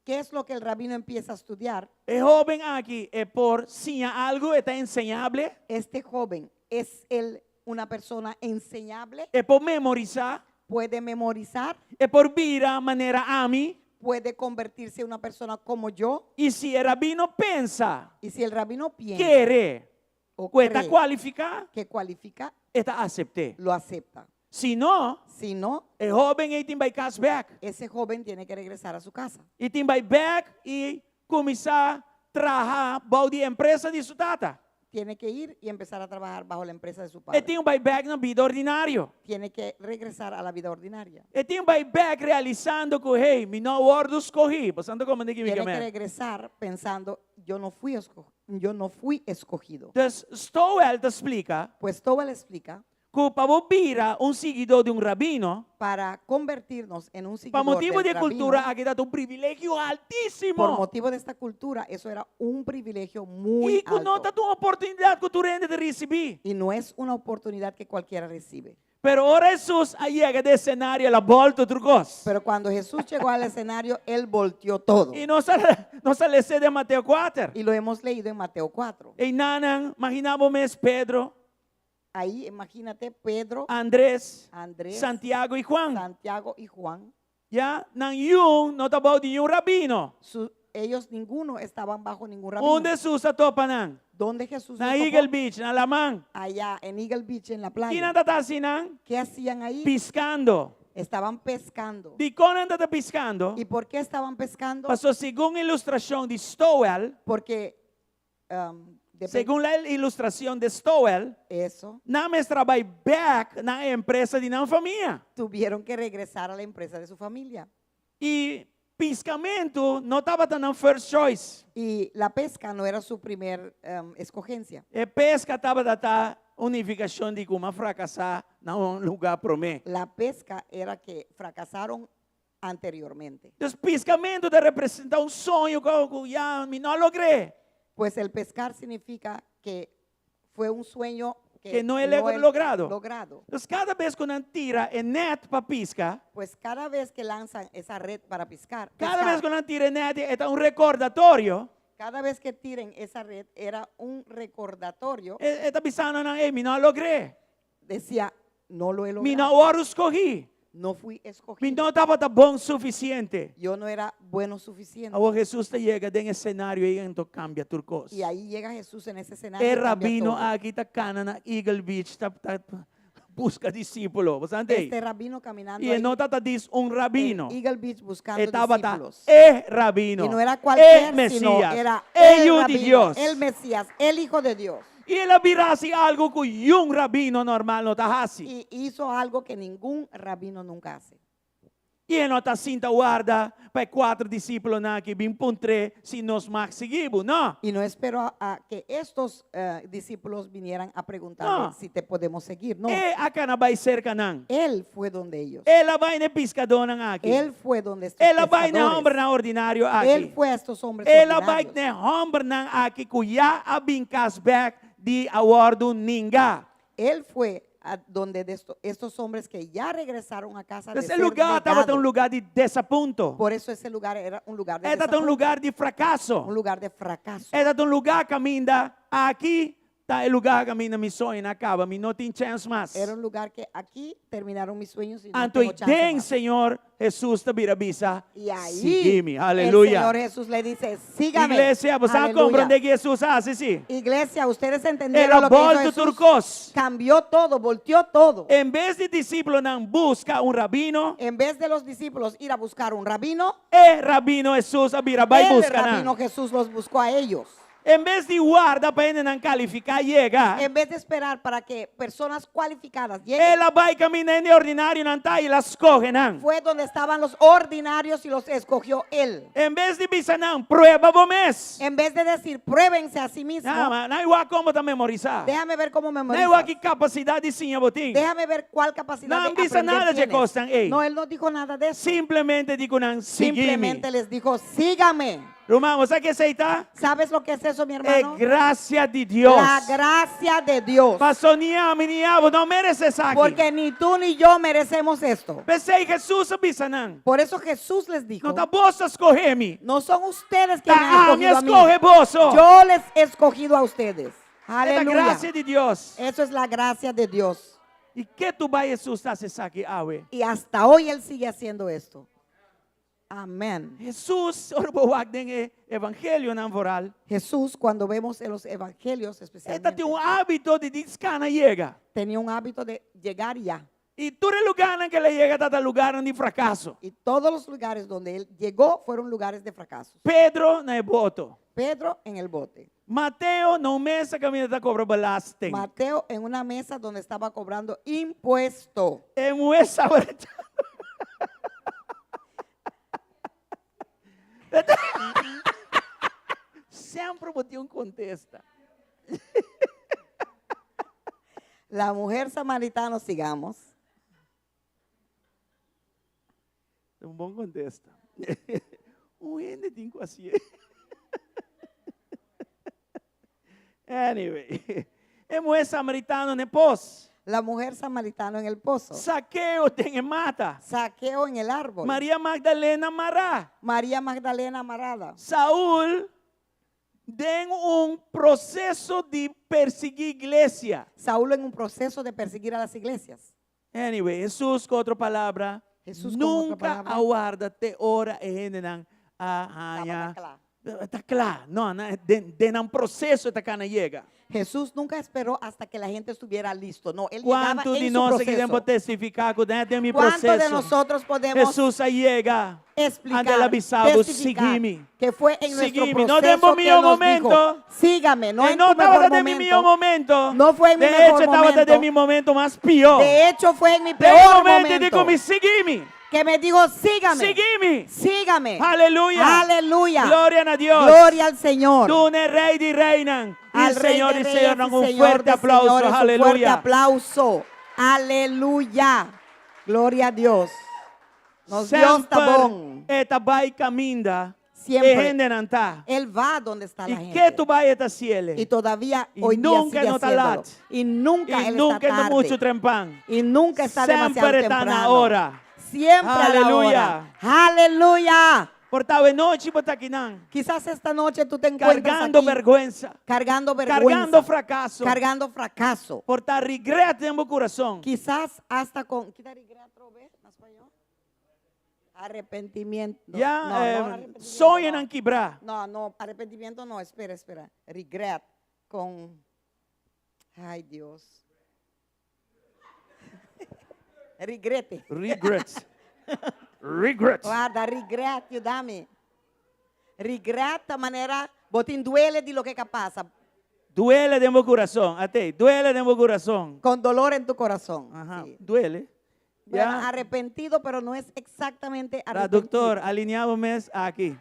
¿Qué es lo que el rabino empieza a estudiar? E hóben aki e por siña algu, e ta enseñable? Este joven, ¿es él una persona enseñable? E por memorisá? ¿Puede memorizar? E por bira manera ami? ¿Puede convertirse en una persona como yo? I si e rabino pensa, Y si el rabino piensa, kere, o ku e ta cree kualifiká, que cualifica, e ta asept'é. lo acepta. Si no, Si no, e hóben ei tin bai kas bèk. Ese joven tiene que regresar a su casa. E tin bai bèk i kuminsá traha bou di empresa di su tata. Tiene que ir y empezar a trabajar bajo la empresa de su padre. E tin bai bèk na bida ordinario. Tiene que regresar a la vida ordinaria. E tin bai bèk realisando ku, hey, mi no a wòrdu skohí. Pasando komo di ki mi Tiene que kemen. regresar pensando, yo no fui esco-, yo no fui escogido. Dus Stowell ta splika. Pues Stowell explica. Ku pa bo bira un siguidó di un rabino. Para convertirnos en un Pa seguidor motibu del di e kultura rabino, aki ta un privilegio altísimo. Por motivo de esta cultura, eso era un privilegio muy I ku no alto. ta un oportunidat ku tur hende ta risibí. Y no es una oportunidad que cualquiera recibe. Pero ora Hesus a yega den esenario, el a bòltu tur kos. Pero cuando Jesús llegó al escenario, él volteó todo. I nos a, nos a les'é den Mateo kuater. Y lo hemos leído en Mateo 4. Einan, imaginá bo mes Pedro. Ahí, imagínate, Pedro, Andrés, Andrés, Santiago y Juan. Santiago y Juan. Ya, nan niun no ta bou di niun rabino. Su, ellos ninguno estaban bajo ningún rabino. Unda Hesus a topa nan? ¿Dónde Jesús Na los topó? Eagle Beach, na laman. Allá en Eagle Beach, en la Ki nan playa. tabata hasi einan? ¿Qué hacían ahí? Piskando. Estaban pescando. Dikon nan tabata piskando? ¿Y por qué estaban pescando? Paso segun ilustrashon di Stowell, Porque um, depen- segun la ilustrashon di Stowell, eso, nan mester a bai bèk na e empresa di nan famia. tuvieron que regresar a la empresa de su familia. I piskamentu no tabata nan first choice. Y la pesca no era su primer um, escogencia. E peska tabata un nifikashon di ku m'a frakasá na un lugá promé. La pesca era que fracasaron anteriormente. Entonces, piskamentu ta representá un soño ku ya mi no a logr'é. Pues el pescar significa que fue un sueño que, Que no he no he logrado. logrado. Entonces, kada bes ku nan tira e net pa piska, Pues cada vez que lanzan esa red para pescar, kada pescar, bes ku nan tira e net, e ta un rekordatorio. cada vez que tiren esa red era un recordatorio. E ta bisando nan, ei, mi no a logr'é. Decía, no lo he Mi no logrado. a wòrdu skohí. No fui Mi escogido. no tabata bon sufisiente. Yo no era bueno suficiente. Awor Hesus ta yega den e senario ei anto kambia tur kos. Y ahí llega Jesús en ese escenario. E y cambia rabino todo. aki ta kana na Eagle Beach ta ta buska disípulo. Bo sa Este rabino caminando I e ahí no tabata djis un rabino. en Eagle Beach buscando E tabata discípulos. e rabino. Y no era cualquier, e sino Mesías. era e el Yu di rabino, Dios. el Mesías, el Hijo de Dios. I el a bira hasi algu ku niun rabino normal no ta hasi. Y hizo algo que ningún rabino nunca hace. I e no ta sinta warda pa e kuater disípulonan aki bin puntr'é si nos mag sigui bo. No. Y no esperó a, a que estos eh, discípulos vinieran a preguntarle No. si te podemos seguir. No, E a kana bai serka nan. él fue donde ellos. El a bai na e piskadónan aki. Él fue donde estos El a bai na pescadores. hòmbernan ordinario aki. Él fue a estos hombres El a bai ordinarios. na e hòmbernan aki ku ya a bin kas bèk di a wòrdu ningá. Él fue a donde de esto- estos hombres que ya regresaron a casa de Ese ser lugá tabata negado. un lugá di desapunto. Por eso ese lugar era un lugar de E tabata un desapunto, lugá di frakaso. un lugar de fracaso. E tabata un lugá kaminda aki ta e lugá kaminda mi soñonan a kaba, mi no tin chèns mas. Era un lugar que aquí terminaron mis sueños y no Anto tengo chance den más. Señor Jesús ta bira bisa, Y ahí sigui mi. el Aleluya. Señor Jesús le dice, sígame. Iglesia, bo a Aleluya. komprondé kiko Jesús a hasi, sí. Iglesia, ustedes entendieron El a lo que hizo bòltu Jesús. tur kos. Cambió todo, volteó todo. En bes di disípulonan buska un rabino, En vez de los discípulos ir a buscar un rabino, e rabino Jesús a bira bai el buska rabino nan. Jesús los buscó a ellos. En bes di warda pa hendenan kalifiká yega, En vez de esperar para que personas cualificadas lleguen, el a bai kaminda hende ordinarionan ta i el a skohe nan. fue donde estaban los ordinarios y los escogió él. En bes di bisa nan, prueba bo mes. En vez de decir, pruébense a sí mismos, Nah, laga mi wak kon bo ta memorisá. déjame ver cómo Laga mi memorizas. wak ki kapasidat di siña bo tin. Déjame ver cuál capacidad No de han visto aprender nada de tienes. cosas, ey. No, él no dijo nada de eso. Simplemente di ku nan, sigui mi. Simplemente les dijo, sígame. Ruman, bo sa kiko esei ta? ¿Sabes lo que es eso, mi E hermano? grasia di Dios. La gracia de Dios. Pasó ni ami ni abo no meresé esaki. Porque ni tú ni yo merecemos esto. P'esei Jesús a bisa nan. Por eso Jesús les dijo, No ta boso a skohe mi. no son ustedes quienes me Ta han ami escogido a mí. a skohe boso. Yo les he escogido a ustedes. E ta Aleluya. grasia di Dios. Eso es la gracia de Dios. I ketu bai Jesús ta hasi esaki awe. Y hasta hoy Él sigue haciendo esto. Amén. Jesús, ora bo wak den e evangelionan vooral. Jesús, cuando vemos en los evangelios E especialmente, tabatin un hábito di djis kana yega. tenía un hábito de llegar ya. I tur e lugánan ku el a yega tabata lugánan di frakaso. Y todos los lugares donde él llegó fueron lugares de fracasos. Pedro na e boto. Pedro en el bote. Mateo na un mesa kaminda ta kobra belasting. Mateo en una mesa donde estaba cobrando impuesto. E muhé samaritano. Semper bo tin un kontesta. La mujer samaritana, sigamos. Un bon kontesta. Un hende tin ku hasié. Anyway. E muhé samaritano na e pos. La mujer samaritana en el pozo. Zakeo den e mata. Zaqueo en el árbol. Maria Magdalena mará. María Magdalena amarrada. Saul den un proseso di persiguí iglesia. Saúl en un proceso de perseguir a las iglesias. Anyway, Jesús ku otro palabra, Jesús con otra nunka palabra. a warda te ora e hendenan a haña Tabata kla. Ta kla. No, na, den, den nan proseso e ta kana yega. Jesús nunca esperó hasta que la gente estuviera listo. No, él llegaba Kuantu di en su nos aki den proceso. por testifiká ku den den mi ¿Cuánto de proseso nosotros podemos Hesus a yega? Ante el explicar, a bisa bo, testificar sigui mi. que fue en nuestro Sigui mi. No den proceso bo que mihó él nos dijo, momento. sígame, no E en no tu mejor tabata den mi mihó momento. momento. No fue en mi De mejor hecho, tabata momento. den mi momento mas pió. De hecho, fue en mi Den peor momento e di momento ku mi, sigui mi. que me dijo, sígame, Sigui mi. sígame. Aleluya. Aleluya. Gloria na Dios. Gloria al Señor. Duna e Rei di Reinan i Al Rey Señor de di Reyes Señornan y un Señor fuerte de aplauso. Señores, un fuerte Aleluya. aplauso. Aleluya. Gloria a Dios. Nos Dios ta Semper bon. e ta bai kaminda Siempre. e hendenan ta. Él va donde está la I gente. ketu bai e ta hasiele. Y todavía Y hoy día nunca sigue no ta haciéndolo. lat. Y nunca I él nunca está ta tarde. muchu trempan. Y nunca está demasiado Semper ta na temprano. ora. Siempre a la Aleluya. hora. Aleluya. Por ta awe nochi bo ta akinan. Quizás esta noche tú te encuentras Cargando aquí bergüensa. cargando vergüenza, Cargando fracaso. cargando fracaso. Por ta regret den bo kurason. Quizás hasta con ¿qué regret otra vez en español? Arrepentimiento. Ya, no, no, eh, arrepentimiento soñonan no. kibrá. No, no, arrepentimiento no, espera, espera. Regret con Ay, Dios. Regrete. Regrets. Regrets. Guarda, regret, ayúdame. Regret, ta manera, bo tin duele di loke a pasa. Duele den bo kurason. Ate, duele den bo kurason. Con dolor en tu corazón. Aha, Sí. duele. Bueno, Ya. arrepentido, pero no es exactamente arrepentido. Traductor, alineá bo mes aki.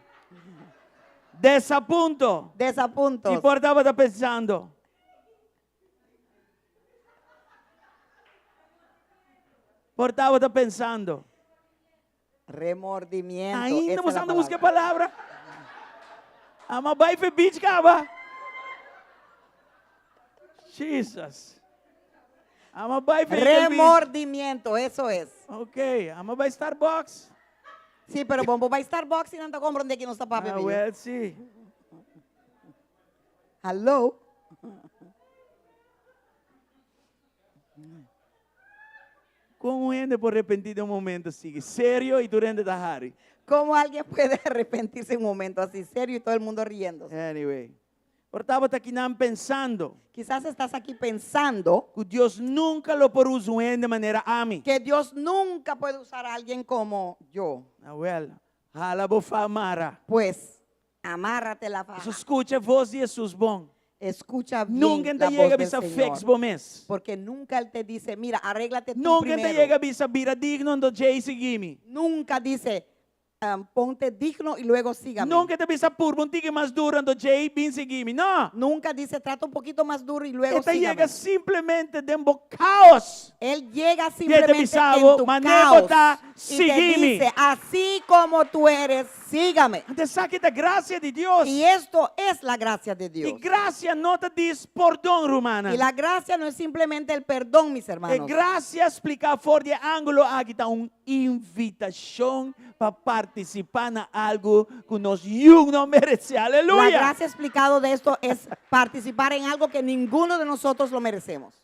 Desapunto. Desapuntos. I por ta bo ta pensando. Por ta bo ta pensando. Remordimiento. Ainda esa bo es la anda busca palabra. palabra. Ama bai fe beach kaba. Jesus. Ama bai fe beach. Remordimiento, eso es. Ok, ama bai Starbucks. Sí, pero bombo bai Starbucks y nanta compra donde aquí no está papi. Ah, well, sí. Hello. Kon un hende por repentí den un momento así serio i tur hende ta hari? ¿Cómo alguien puede arrepentirse en un momento así serio y todo el mundo riéndose? Anyway. Por ta bo ta akinan pensando. Quizás estás aquí pensando. Ku Dios nunka lo por usa un hende manera ami. Que Dios nunca puede usar a alguien como yo. Awel, hala bo faha mara. Pues, amárrate la faja. Paso skucha e vos di Hesus bon. Escucha bien Nunka e la ta voz yega del bisa Señor. fix bo mes. Porque nunca Él te dice, mira, arréglate tú Nunka e ta primero. yega bisa bira digno anto djei sigui mi. Nunca dice, ponte digno y luego sígame. Nunka e ta bisa purba un tiki mas duro anto djei bin sigui mi. No. Nunca dice, trata un poquito más duro y luego E ta sígame. yega simplemente den bo caos. Él llega Y e ta simplemente bisa en bo, tu Mané caos bo ta, y te sigui mi. dice, así como tú eres, sígame. Anto esaki ta gracia di Dios. Y esto es la gracia de Dios. I gracia no ta djis pordon, rumannan. Y la gracia no es simplemente el perdón, mis E hermanos. gracia spliká for di e ángulo aki ta un invitashon pa partisipá na algu ku nos yu no meresé. La Aleluya! gracia explicado de esto es participar en algo que ninguno de nosotros lo merecemos.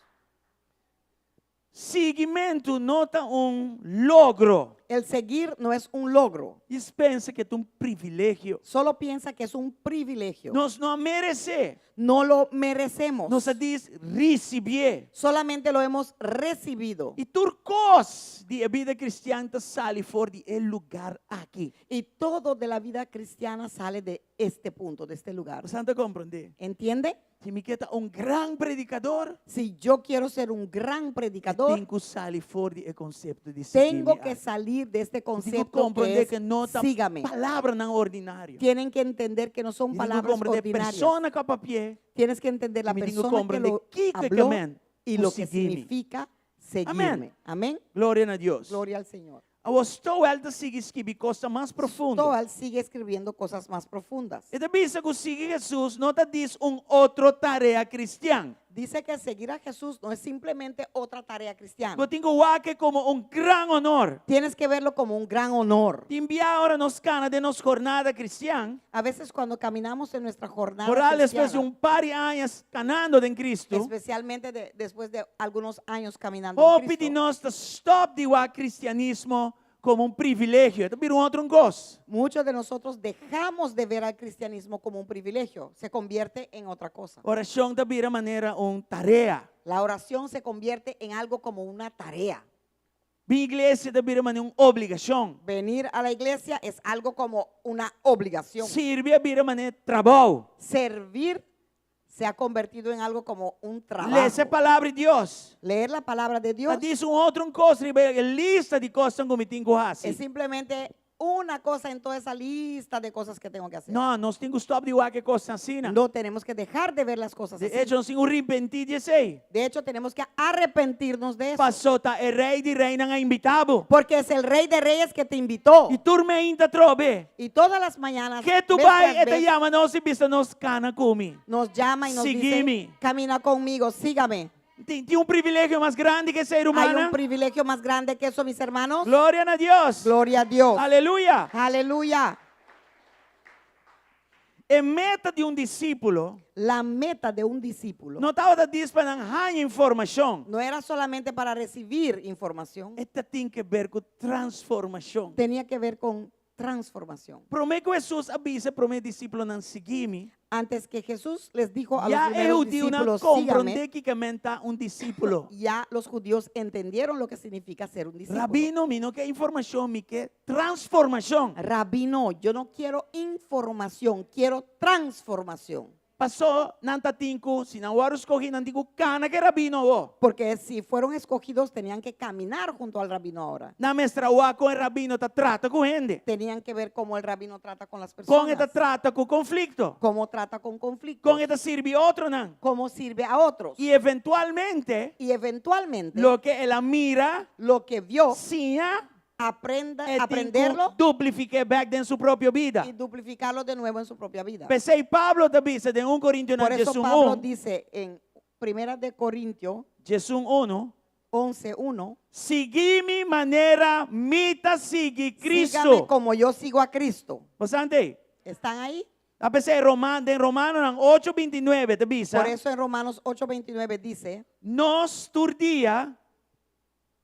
Siguimentu no ta un logro. El seguir no es un logro. Djis pensa ku ta un privilegio. Solo piensa que es un privilegio. Nos no a meresé. No lo merecemos. Nos a djis risibié. Solamente lo hemos recibido. I tur kos di e bida kristian ta sali for di e lugar aki. Y todo de la vida cristiana sale de este punto, de este lugar. Bo ta komprondé? ¿Entiende? Si mi ke ta un gran predikador, Si yo quiero ser un gran predicador, tin ku sali for di e konsepto di sigui tengo mi que aki. salir de este Tin ku concepto que komprondé es ku no ta sígame. palabranan ordinario. Tienen que entender que no son Mi tin ku palabras komprondé ordinarias. persona ku a papi'é. Tienes que entender la Mi tin ku persona que komprondé lo kiko e habló ke men y ku lo que sigui mi. significa seguirme. Amén. Gloria na Dios. Gloria al Señor. Awor Stowell ta sigui skibi kosnan mas profundo. Stowell sigue escribiendo cosas más profundas. E ta bisa ku sigui Hesus no ta djis un otro tarea kristian. Dice que seguir a Jesús no es simplemente otra tarea cristiana. Bo tin ku wak e komo un gran honor. Tienes que verlo como un gran honor. Tin bia ora nos kana den nos jornada kristian. A veces cuando caminamos en nuestra jornada Foral despues di cristiana, un par di aña kanando den Kristu. especialmente de, después de algunos años caminando en Hopi Cristo, di nos ta stòp di wak kristianismo. komo un privilegio. E ta bira un otro un kos. Muchos de nosotros dejamos de ver al cristianismo como un privilegio, se convierte en otra cosa. Orashon ta bira manera un tarea. La oración se convierte en algo como una tarea. Bin iglesia ta bira manera un obligashon. Venir a la iglesia es algo como una obligación. Sirbi a bira manera trabou. Servir se ha convertido en algo como un trabajo. Lesa e Palabra di Dios. Leer la palabra de Ta Dios djis un otro un kos riba e lista di kosnan ku mi tin ku es hasi. simplemente una cosa en toda esa lista de cosas que tengo que hacer. No, nos tin ku stòp di wak e kosnan asina. No tenemos que dejar de ver las cosas De así. echo, nos tin ku ripentí di esei. De hecho, tenemos que arrepentirnos de eso. Pasó ta e Rei di Reinan a invitá bo. Porque es el Rey de Reyes que te invitó. I tur meinta atrobe. Y todas las mañanas, Ketu vez bai tras e ta vez, yama nos i bisa nos kana ku mi. nos llama y nos Sigui mi. dice, camina conmigo, sígame. Tin, tin un privilegio mas grandi ku esei, Hay un rumannan? privilegio más grande que eso, mis hermanos. Gloria na Dios. Gloria a Dios. Aleluya. Aleluya. E meta di un disípulo La meta de un discípulo no tabata djis pa nan haña informashon. no era solamente para recibir información, E tatin ke ber ku transformashon. tenía que ver con transformación. Promé ku Hesus a bisa e promé disípulonan sigui mi, Antes que Jesús les dijo a los ya e primeros hudiunan discípulos, komprondé síganme, kiko men ta un disípulo. ya los judíos entendieron lo que significa ser un discípulo. Rabino, mi no ke informashon, mi ke transformashon. Rabino, yo no quiero información, quiero transformación. Pasó nan ta tin ku, si nan wòrdu skohí, nan tin ku kana ku e rabino awor. Porque si fueron escogidos tenían que caminar junto al rabino ahora. Nan mester a wak kon e rabino ta trata ku hende. Tenían que ver cómo el rabino trata con las Kon e ta personas. trata ku konflikto. Cómo trata con conflictos. Kon e ta sirbi otronan. Cómo sirve a otros. I eventualmente, Y eventualmente, loke el a mira, lo que vio, siña, aprenda, e tin ku aprenderlo duplifik'é bèk den su propio bida. y duplificarlo de nuevo en su propia vida. P'esei Pablo ta bisa den 1 Korintionan Por eso diesun Pablo un, dice en Primera de Corintios diesun unu, 11:1, Sigui mi manera mi ta sigui sígame Cristo. como yo sigo a Cristo. Bastante. ¿Están ahí? Ta p'esei Roman, den Romanonan ocho bintinuebe ta bisa, Por eso en Romanos 8:29 dice, Nos tur dia,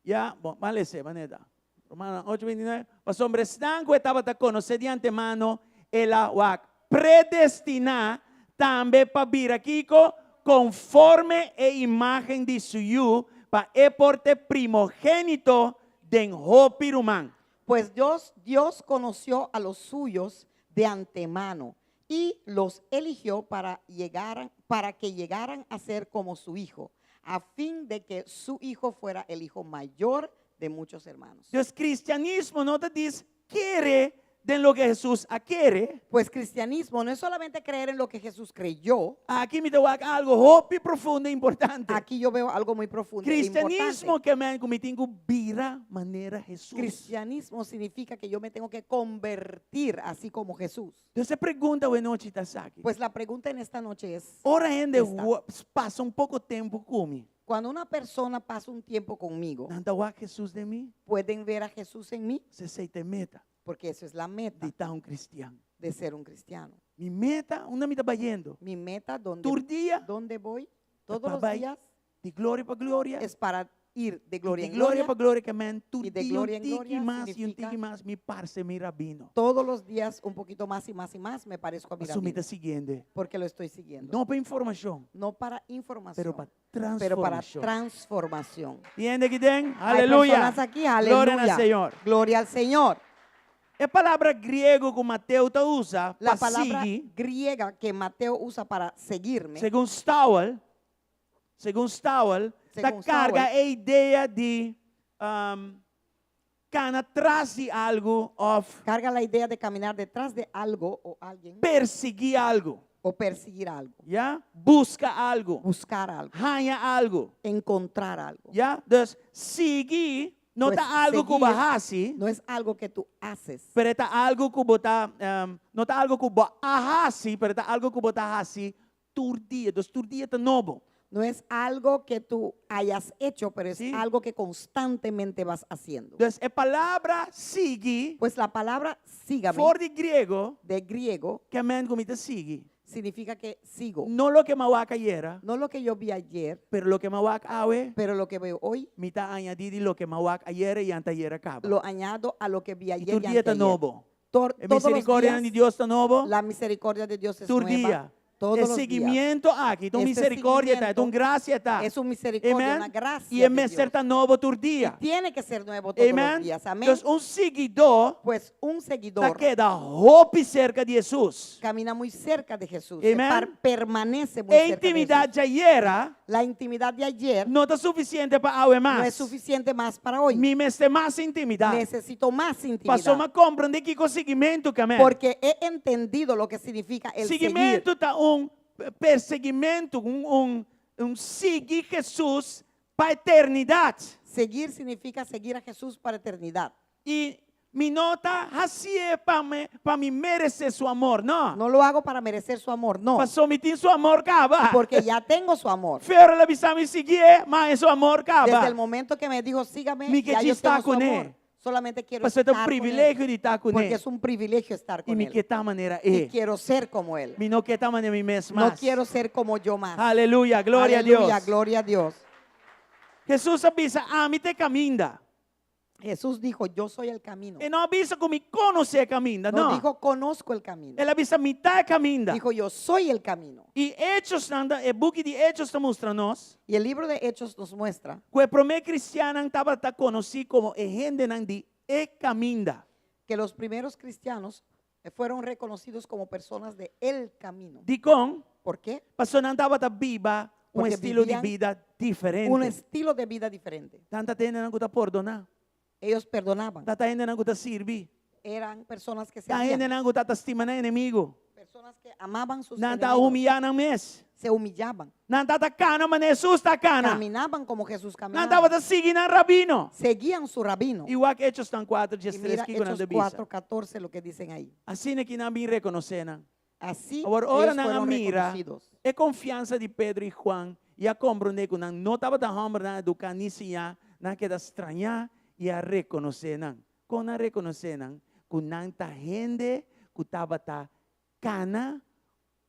ya, bon, ban lese, ban neta. Romanonan ocho bintinuebe, pasobra esnan ku e tabata konosé di antemano, el a wak predestiná tambe pa bira kiko? Konforme e imágen di su Yu, pa e por ta e primogénito den hopi ruman. Pues Dios, Dios conoció a los suyos de antemano y los eligió para, llegaran, para que llegaran a ser como su hijo, a fin de que su hijo fuera el hijo mayor de muchos hermanos. Dus kristianismo no ta djis kere den loke Hesus a kere. Pues cristianismo no es solamente creer en lo que Jesús creyó. Aki mi ta wak algo hopi profundo e importante. Aquí yo veo algo muy profundo. e Cristianismo importante. ke men ku mi tin ku bira manera Hesus. Cristianismo significa que yo me tengo que convertir así como Jesús. Dus e pregunta awe nochi ta esaki. Pues la pregunta en esta noche es, Ora hende esta. pasa un poko tempu ku mi, Cuando una persona pasa un tiempo conmigo, nan ta wak Hesus den mi? pueden ver a Jesús en mí, Esei ta e meta porque eso es la meta di ta un kristian. de ser un cristiano. Mi meta, unda mi ta bayendo? Mi meta, donde, Tur dia, donde voy, ta todos pa los bai días, di gloria pa gloria. es para ir de gloria Di en gloria gloria. pa gloria ke men tur Y de dia un gloria en tiki gloria mas i un significa tiki mas mi parse mi rabino. Todos los días un poquito más y más y más me parezco a mi Pasobra mi rabino, ta siguiendo. porque lo estoy siguiendo. No pa informashon, No para información, pero pa pero para transformashon. transformación. Tin hende aki den? Hay Aleluya. personas aquí, Gloria al aleluya. Señor. Gloria al Señor. E palabra griego ku Mateo ta usa La pa palabra sigui, griega que Mateo usa para seguirme, segun Stowell, segun Stowell, ta Segun karga Stowell. e idea di um, kana tras di algu òf carga la idea de caminar detrás de algo o alguien persiguí algu. o perseguir algo, Ya? Buska algu. buscar algo, Haña algu. encontrar algo. Ya? Dus sigui no Pues ta algu ku seguir bo a hasi, no es algo que tú haces, pero ta algu ku bo ta, um, no ta algu ku bo a hasi, pero ta algu ku bo ta hasi tur dia. Dus tur dia ta nobo. No es algo que tú hayas hecho, pero es Sí. algo que constantemente vas haciendo. Dus e palabra sigui, Pues la palabra sígame for di griego, de griego ke men ku mi ta sigui. Significa que sigo. No loke m'a wak ayera, No lo que yo vi ayer, pero loke m'a wak awe, pero lo que veo hoy, mi ta añadí di loke m'a wak ayera i antayera kaba. Lo añado a lo que vi I ayer tur y dia ta anteayer. nobo. E Todos los misericordia días, di Dios ta nobo. La misericordia de Dios es Tur nueva. dia. Todos E los días. siguimentu aki, ta un Este misericordia ta, seguimiento un grasia ta. Es un misericordia, Amen. una gracia I e de mester Dios. ta nobo tur dia. Tiene que ser nuevo todos Amen. los días. Amén. Entonces, un siguidó Pues un ta seguidor keda hopi serka di Hesus. Camina muy cerca de Jesús. Se Amen. Permanece muy E cerca de intimidat Jesús. djayera La intimidad de ayer no ta sufisiente pa awe no es mas. suficiente más para hoy. Mi mester mas intimidat. Necesito más intimidad. Paso m'a komprondé kiko siguimentu ke men. Porque he entendido lo que significa el seguir. Siguimentu ta un persiguimentu, un, un, un sigui Hesus pa eternidat. Seguir significa seguir a Jesús para eternidad. I mi no ta hasié pa mi, pa mi meresé su amor, no. No lo hago para merecer su amor, no. Paso mi tin su amor kaba. Porque ya tengo su amor. Fe ora el a bisa mi siguié, m'a haña su amor kaba. Desde el momento que me dijo, sígame, Mi ke ya yo está tengo su con amor. él. Solamente quiero Paso ta un estar con él. privilegio di ta kuné. Porque es un privilegio estar I con mi él. ke ta manera Y e. quiero ser como él. Mi no ke ta manera mi mes No mas. quiero ser como yo más. Aleluya, gloria a Aleluya, Dios. gloria a Dios. Hesus a bisa, ami ta e kaminda. Jesús dijo, yo soy el camino. E no a bisa ku mi konosé e kaminda, No no. dijo, conozco el camino. El a bisa, mi ta e kaminda. Dijo, yo soy el camino. I Echonan, e buki di Hechos ta mustra nos. Y el libro de Hechos nos muestra. Ku e promé kristiannan tabata konosí komo e hendenan di e kaminda. Que los primeros cristianos fueron reconocidos como personas de el camino. Dikon? ¿Por qué? Pasobra nan tabata biba un Porque estilo di vivían bida diferente. Un estilo de vida diferente. Nan tabata hendenan ku ta pordoná. Ellos perdonaban. Tabata hendenan ku ta sirbi. Eran personas que Ta servían. hendenan ku tabata stima nan enemigu. Personas que amaban sus Nan ta enemigos. humiliá nan mes. Se humillaban. Nan tabata kana manera Hesus ta kana. Caminaban como Jesús Nan caminaba. tabata sigui nan rabino. Seguían su rabino. I wak Echonan 4, Y 13 mira kiko nan Hechos ta bisa. 4, 14 lo que dicen ahí. Asina aki nan a bin rekonosé nan. Así Awor ora ellos nan a fueron mira reconocidos. e konfiansa di Pedro i Juan i a komprondé ku nan no tabata hòmbernan eduká ni siñá, nan a keda strañá i a rekonosé nan. Kon nan a rekonosé nan? Ku nan ta hende ku tabata kana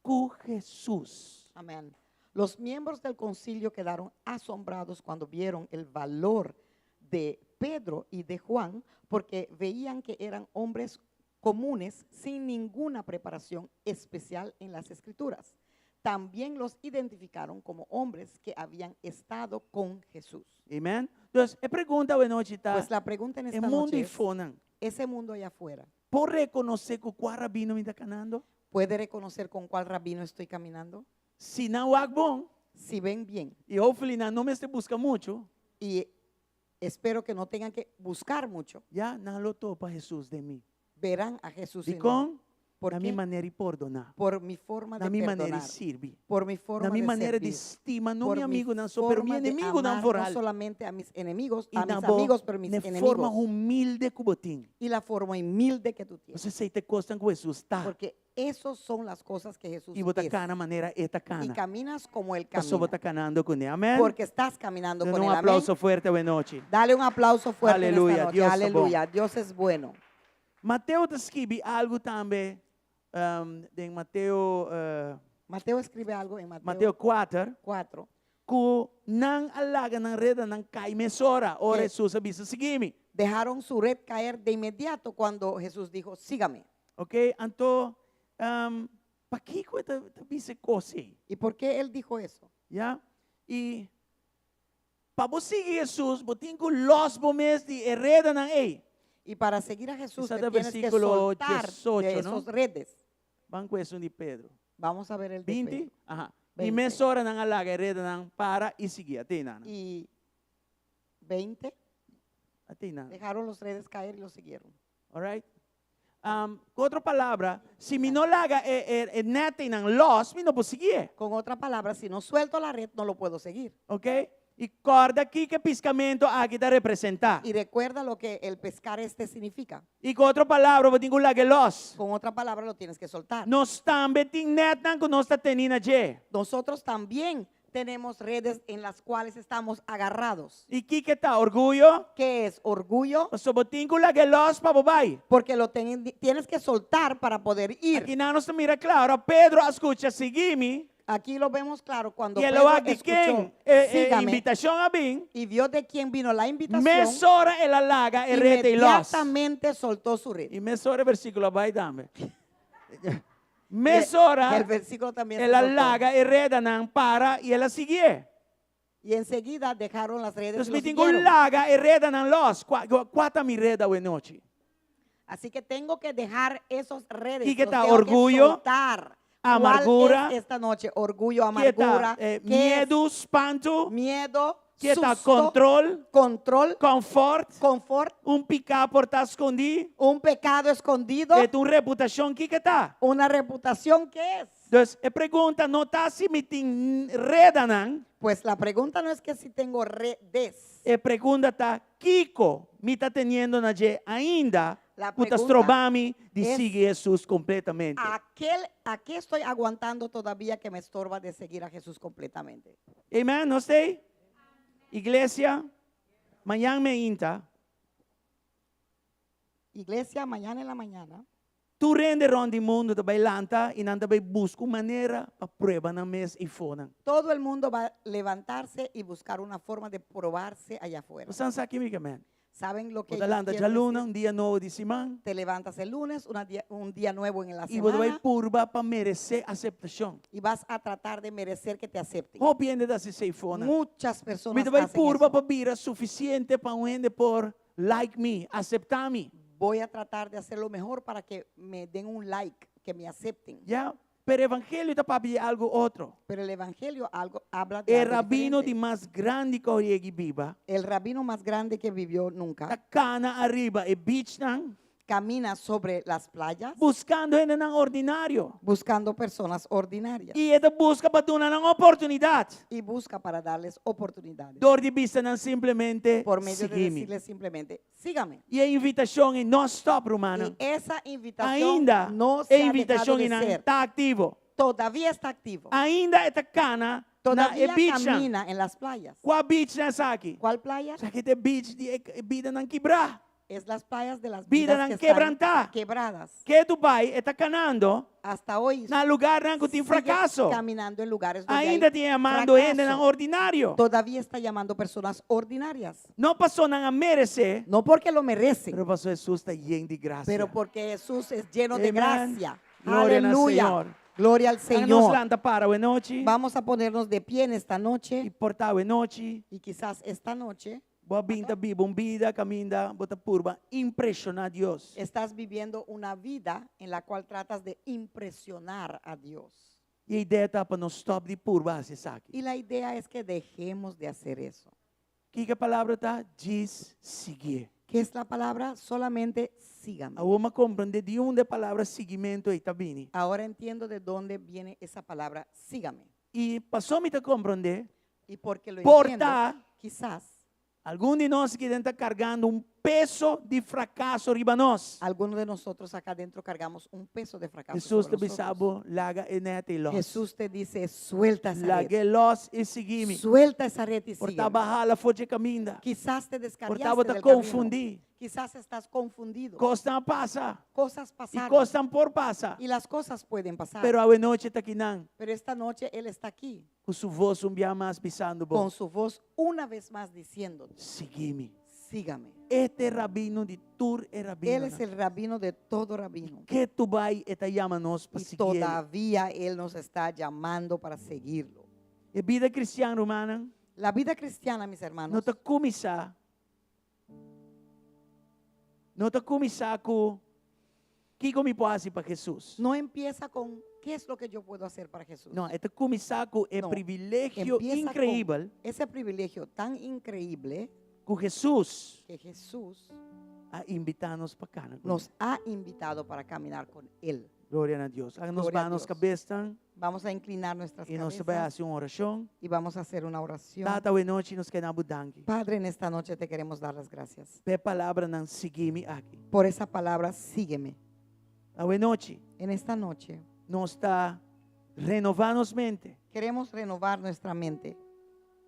ku Hesus. Amén. Los miembros del concilio quedaron asombrados cuando vieron el valor de Pedro y de Juan, porque veían que eran hombres comunes sin ninguna preparación especial en las escrituras. También los identificaron como hombres que habían estado con Jesús. Amen. Dus, e pregunta awe nochi ta, Pues la pregunta en e esta mundo noche es, eifonan, ese mundo allá afuera, por rekonosé ku kua rabino mi ta kanando? ¿puede reconocer con cuál rabino estoy caminando? Si nan wak bon, Si ven bien, i hopefully nan no mester buska muchu, y espero que no tengan que buscar mucho, ya nan lo topa Hesus den mi. verán a Jesús en mí. Dikon? ¿Por Na mi qué? manera di pordoná. Por mi forma Na de mi manera di perdonar. sirbi. Por mi forma Na mi de manera di servir. stima, no Por mi mi amigunan so, pero mi forma de enemigunan amar, vooral. No solamente a mis enemigos, I a na mis bo, amigos, pero mis na forma enemigos. humilde ku bo tin. Y la forma humilde que tú tienes. Pasobra esei ta e kosnan ku Hesus ta. Porque esas son las cosas que Jesús I bo ta es. kana manera e ta Y kana. caminas como Él Pasobra bo camina. ta kanando kuné. Amèn. Porque estás caminando Duna con un Él. Amén. aplauso fuerte awe nochi. Dale un aplauso fuerte en esta Aleluya, noche. Dios ta bon. Aleluya. Dios es bueno. Mateo ta skirbi algu tambe den Mateo eh, Mateo escribe algo en Mateo, Mateo 4 4. ku nan a laga nan redanan kai mesora ora Que Hesus a bisa sigui mi. Dejaron su red caer de inmediato cuando Jesús dijo, sígame. Ok, anto um, pakiko e ta bisa e kos ei? ¿Y por qué él dijo eso? Ya? I pa bo sigui Hesus, bo tin ku lòs bo mes di e redanan ei. Y para seguir a Jesús Está te del tienes que versículo soltar de 18, ¿no? esas redes. Ban kue esun di Pedro. Vamos a ver el de 20? Pedro. Aha. I 20. mesora nan a laga e redanan para i siguié. At'ei nan. Y 20. At'ei nan. Dejaron las redes caer y lo siguieron. All right? Um, ku otro palabra, si mi no laga e, e, e netnan lòs, mi no por siguié. Con otra palabra, si no suelto la red, no lo puedo seguir. Ok? I kòrda kiko e piskamentu aki ta representá. Y recuerda lo que el pescar este significa. I ku otro palabra, bo tin ku lag'é lòs. Con otra palabra, lo tienes que soltar. Nos tambe tin netnan ku nos ta tene na dje. Nosotros también Tenemos redes en las cuales estamos agarrados. I kiko e ta? Orguyo? ¿Qué es orgullo? Paso bo tin ku lag'é lòs pa bo bai. Porque lo tienes que soltar para poder ir. Akinan nos ta mira kla, ora Pedro a skucha sigui mi. Aquí lo vemos claro cuando I el a Pedro wak di escuchó, ken e e sígame, invitashon a bin. y vio de quién vino la invitación, Mesora el a laga e ret ei lòs. inmediatamente soltó su red. I mesora e versíkulo a bai tambe. Mesora El versículo también se el a soltó. laga e redanan para i el a siguié. Y enseguida dejaron las redes Dus y mi lo tin ku siguieron. laga e redanan lòs. Kua, kua ta mi reda awe nochi? Así que tengo que dejar esos redes. Kiko Los ta tengo que orguyo? soltar. ¿Cuál Amargura. es esta noche? Orgullo, Kiko ta amargura. eh, ¿Qué es? miedu, spantu? Miedo, Kiko ta susto, control? control, Confort? confort, Un piká por ta skondí? un pecado escondido, E ta un reputashon? Kiko ta? una reputación. ¿Qué es? Dus e pregunta no ta si mi tin redanan. Pues la pregunta no es que si tengo redes. E pregunta ta kiko mi ta teniendo na dje ainda La ku ta pregunta stroba mi di es sigui Hesus kompletamente. Aquel, ¿A qué estoy aguantando todavía que me estorba de seguir a Jesús completamente? Amen, nos t'ei? Iglesia, mañan meinta. Iglesia, mañana en la mañana. Tur hende rònt di mundu ta bai lanta i nan ta bai buska un manera pa prueba nan mes eifonan. Todo el mundo va a levantarse y buscar una forma de probarse allá afuera. Bo sa kiko mi ke men? ¿Saben lo que Bo ta yo lanta quiero djaluna, decir? un dia nobo di siman. Te levantas el lunes, un día nuevo en la I bo ta bai semana, purba pa meresé aseptashon. y vas a tratar de merecer que te acepten. Hopi hende ta hasi esei eifonan. Muchas personas Mi ta bai hacen purba eso. pa bira sufisiente pa un hende por like mi, aseptá mi. Voy a tratar de hacer lo mejor para que me den un like, que me acepten. Ya, pero evangelio ta papia di algu otro. Pero el evangelio algo, habla de E algo rabino di diferente. mas grandi ku a yega di biba. El rabino más grande que vivió nunca. Ta kana ariba e beachnan. Camina sobre las playas. Buscando hendenan ordinario. Buscando personas ordinarias. I e ta buska pa duna nan oportunidat. Y busca para darles oportunidades. Dor di bisa nan simplemente Por medio de sigui mi. decirles simplemente, sígame. I e invitashon ei no a stòp, rumannan. Y esa invitación Ainda no se e ha invitashon dejado de einan ser. ta aktivo. Todavía está activo. Ainda e ta kana na e Todavía beachnan. camina en las playas. Kua beachnan esaki? ¿Cuál playa? Esaki ta e beach di e bidanan kibrá. Es las playas de las Vida vidas nan que están quebrantá. quebradas. Ketu bai e ta kanando Hasta hoy na lugarnan ku tin sigue frakaso. caminando en lugares donde Ainda hay tin yamando hendenan fracaso. ordinario. Todavía está llamando personas ordinarias. No paso nan a meresé. No porque lo merecen. Pero paso Hesus ta yen di grasia. Pero porque Jesús es lleno de Amen. gracia. Gloria al Aleluya. Señor. Gloria al Laga nos Señor. lanta para awe nochi. Vamos a ponernos de pie en esta noche. I por ta awe nochi. Y quizás esta noche Bo a bin ta biba un bida kaminda bo ta purba impreshoná Dios. Estás viviendo una vida en la cual tratas de impresionar a Dios. I e idea ta pa nos stòp di purba hasi esaki. Y la idea es que dejemos de hacer eso. Kiko e palabra ta? Djis siguié. ¿Qué es la palabra? Solamente sígame. Awor m'a komprendé di unda e palabra siguimentu ei ta bini. Ahora entiendo de dónde viene esa palabra sígame. I paso mi ta komprendé. Y porque lo Por entiendo, ta, quizás Algun di nos aki den ta kargando un peso di frakaso riba nos. Algunos de nosotros acá adentro cargamos un peso de fracaso Hesus sobre ta bisa nosotros. bo, laga e nèt ei lòs. Jesús te dice, suelta esa red. Lag'é lòs i sigui mi. Suelta esa red y Por ta sígueme. bo a hala for di e kaminda. Quizás te Por ta descarriaste bo ta del camino. konfundí. Quizás estás confundido. Kosnan a pasa. Cosas I pasaron. kosnan por pasa. Y las cosas pueden pasar. Pero awe nochi e ta akinan. Pero esta noche Él está aquí. Ku su vos un bia mas bisando bo. Con su voz una vez más diciéndote. Sigui mi. Sígame. E ta e rabino di tur e rabino. Él es el rabino de todo rabino. Ketu bai e ta yama nos pa Y siguié. todavía Él nos está llamando para seguirlo. E bida kristian, rumannan. La vida cristiana, mis hermanos, No ta kuminsá. No ta kuminsá ku kiko mi por hasi pa Hesus. no empieza con qué es lo que yo puedo hacer para Jesús. No, e ta kuminsá ku e No, privilegio empieza con inkreibel ese privilegio tan increíble ku Hesus que Jesús a invitá nos pa kana. nos ha invitado para caminar con Él. Gloria na Dios. Laga nos Gloria a baha nos Dios. kabes Vamos a inclinar nuestras i nos ta bai cabezas hasi un orashon. y vamos a hacer una oración. Tata, awe nochi nos ke duna bo danki. Padre, en esta noche te queremos dar las gracias. Pa e palabranan sigui mi aki. Por esa palabra, sígueme. Awe nochi En esta noche nos ta renová nos mente. Queremos renovar nuestra mente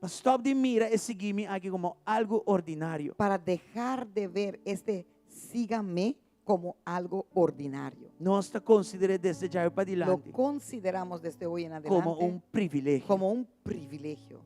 Pa stòp di mira e sigui mi aki komo algu ordinario. Para dejar de ver este sígame como algo ordinario. Nos ta konsider'é desde djawe Lo padilanti consideramos desde hoy en komo adelante un privilegio. como un privilegio.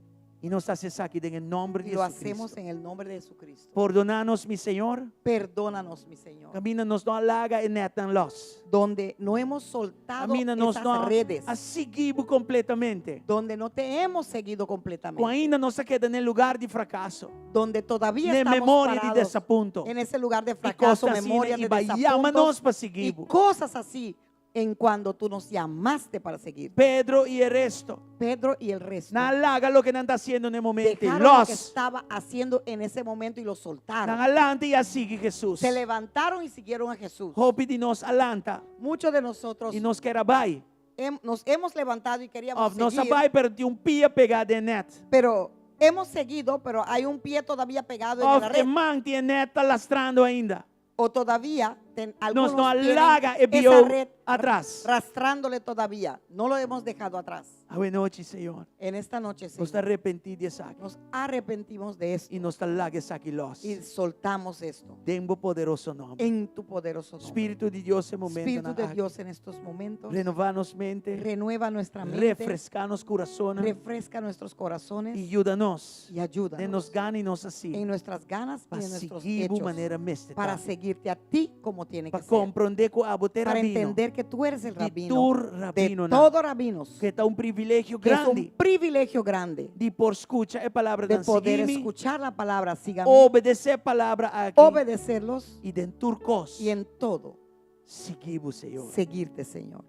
I nos ta hasi esaki den e nòmber Y di lo hacemos Jesucristo. en el nombre de Jesucristo. Pordoná nos, mi Señor. Perdónanos, mi Señor. Kaminda nos no a laga e nètnan lòs. Donde no hemos soltado Kaminda nos esas no a redes. a sigui bo kompletamente. Donde no te hemos seguido Ku completamente. ainda nos a keda na e lugar di frakaso. Donde todavía Na e estamos memoria di parados desapunto. en ese lugar de I fracaso, kos asina, memoria i de bo a yama desapuntos nos pa sigui y bo. cosas así en cuando tú nos llamaste para seguir. Pedro i e resto. Pedro y el resto. Nan a laga loke nan ta hasiendo na e momento. Dejaron lo que Los. estaba haciendo en ese momento y lo soltaron. Nan a lanta i a sigui Jesús. Se levantaron y siguieron a Jesús. Hopi di nos a lanta. Muchos de nosotros I nos ker a bai. nos hemos levantado y queríamos Of nos a seguir. bai, pero tin un pia pegá den net. Pero hemos seguido, pero hay un pie todavía pegado en Of la e red. man tin e net ta lastrando ainda. O todavía ten, Nos algunos no a tienen laga e esa bieu red atras. rastrándole todavía. No lo hemos dejado atrás. Awe nochi, Señor. En esta noche, Nos ta Señor, arepentí di esaki. nos arrepentimos de esto I nos ta laga esaki los. y soltamos esto Den bo poderoso nomber. en tu poderoso nombre. Spiritu di Dios e Espíritu momentonan de aki. Dios en estos momentos, Renová nos mente. renueva nuestra mente, Refreská nos kurasonnan. refresca nuestros corazones I yuda nos. y ayúdanos Den nos gana i nos hasi. en nuestras ganas y Pa en nuestros sigui bo hechos manera mester para ta. seguirte a ti como tiene Pa que ser. komprondé ku abo ta e Para rabino. entender que tú eres el Di rabino tur de rabinonan. todo rabinos, Ku ta un privilegio que es un grandi. privilegio grande Di por skucha e palabra de dan poder sigui mi, escuchar la palabra, sígame, obedesé e palabra aki. obedecerlos I den tur kos. y en todo Sigui bo, Señor. seguirte, Señor.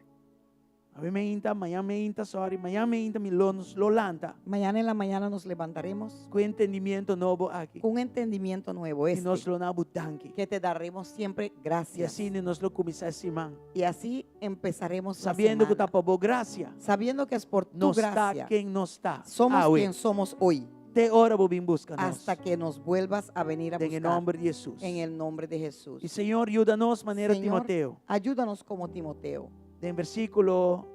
Awe meinta, mañan meinta, sorry, mañan meinta mi lo nos lo lanta. Mañana en la mañana nos levantaremos Ku entendimiento nobo aki. con un entendimiento nuevo, I este, nos lo duna bo danki. que te daremos siempre I gracias. asina nos lo kuminsá e siman. Y así empezaremos la Sabiendo ku semana, ta pa bo grasia. sabiendo que es por tu Nos ta gracia. ken nos ta. Somos Awe. quien somos hoy, Te ora bo bin buska nos. hasta que nos vuelvas a venir a Den e buscar. nòmber di Hesus. En el nombre de Jesús. I Señor, yuda nos manera Señor, Timoteo. Ayúdanos como Timoteo. Den versíkulo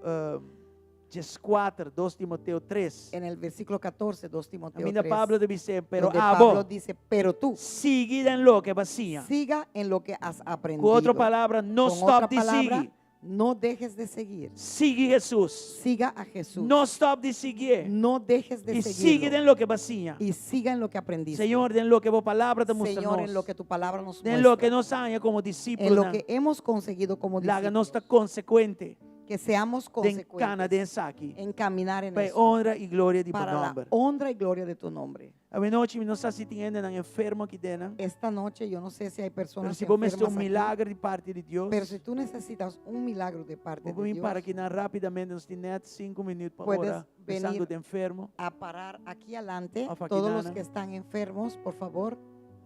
14, 2 Timoteo 3. En el versículo 14, 2 Timoteo Kaminda 3, Pablo ta bisa, pero donde abo Pablo dice, pero tú, sigui den loke bo a siña. siga en lo que has Ku aprendido. otro palabra, no Con stop otra di palabra, sigui. no dejes de seguir. Sigui Hesus. Siga a Jesús. No stop di siguié. No dejes de I sigui seguirlo. den loke bo a siña. Y siga en lo que aprendiste. Señor, den loke bo palabra ta mustra Señor, en nos. lo que tu palabra nos Den loke muestra. nos a haña komo En lo disipelnan. que hemos conseguido como Laga nos discípulos. ta konsekuente. Que seamos Den kana consecuentes den esaki. en caminar en Pa eso. honra i gloria di bo Para la nòmber. honra y gloria de tu nombre. Awe nochi mi no sa si tin hendenan enfermo aki den. Esta noche yo no sé si hay Pero personas si bo mester enfermas un aquí, milager di parti di Dios. Pero si tú necesitas un milagro de parte Bo por de bin para Dios, akinan rápidamente, nos tin nèt 5 minüt pa Puedes ora. Pensando venir den enfermo. a parar aquí adelante. Of aquí Todos los nana. que están enfermos, por favor.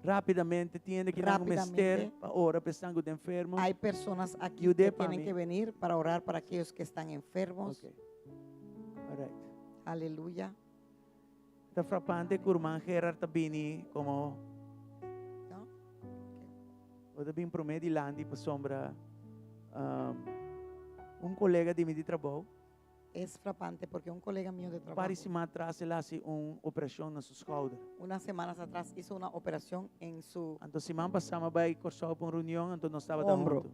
Rápidamente, tin hende ku nan mester Rápidamente. pa ora pensando den enfermo. Hay personas aquí Yud'é que pa tienen mi. que venir para orar para aquellos que están enfermos. Ok. All right. Aleluya. Ta frappante ku ruman Gerard ta bini komo No? Bo ta bin promé dilanti pasobra un kolega di mi di trabou. Es frappante porque un colega mío de trabajo. Par di siman atras el a hasi un operashon na su skouder. Unas semanas atrás hizo una operación en su Anto siman pasá mi a bai Kòrsou pa un reunion, anto nos tabata hombro. huntu.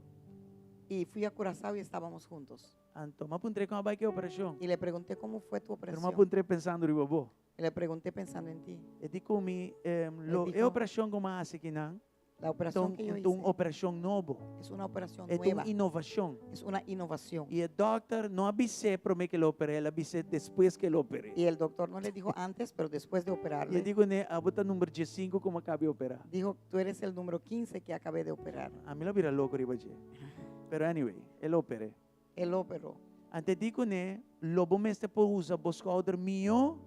Y fui a Curazao y estábamos juntos. Anto m'a puntr'é kon a bai ku e operashon. Y le pregunté cómo fue tu Pero m'a operación. puntr'é pensando riba bo. Y le pregunté pensando en ti. E di ku mi, El lo e dijo, operashon ku m'a hasi akinan, La operación que yo ta un hice operashon nobo. es una operación E ta un nueva. inovashon. Es una innovación. I e dòkter no a bis'é promé ku el a oper'é, el a bis'é despues ku el a oper'é. Y el doctor no le dijo antes, pero después de I operarle, e di kuné, abo ta number diesinku ku m'a kaba di operá. dijo, tú eres el número 15 que acabé de operar. Ami lo a bira loko riba dje. Pero anyway, el a oper'é. Él operó. Anto e di kuné, lo bo mester por usa bo skouder mihó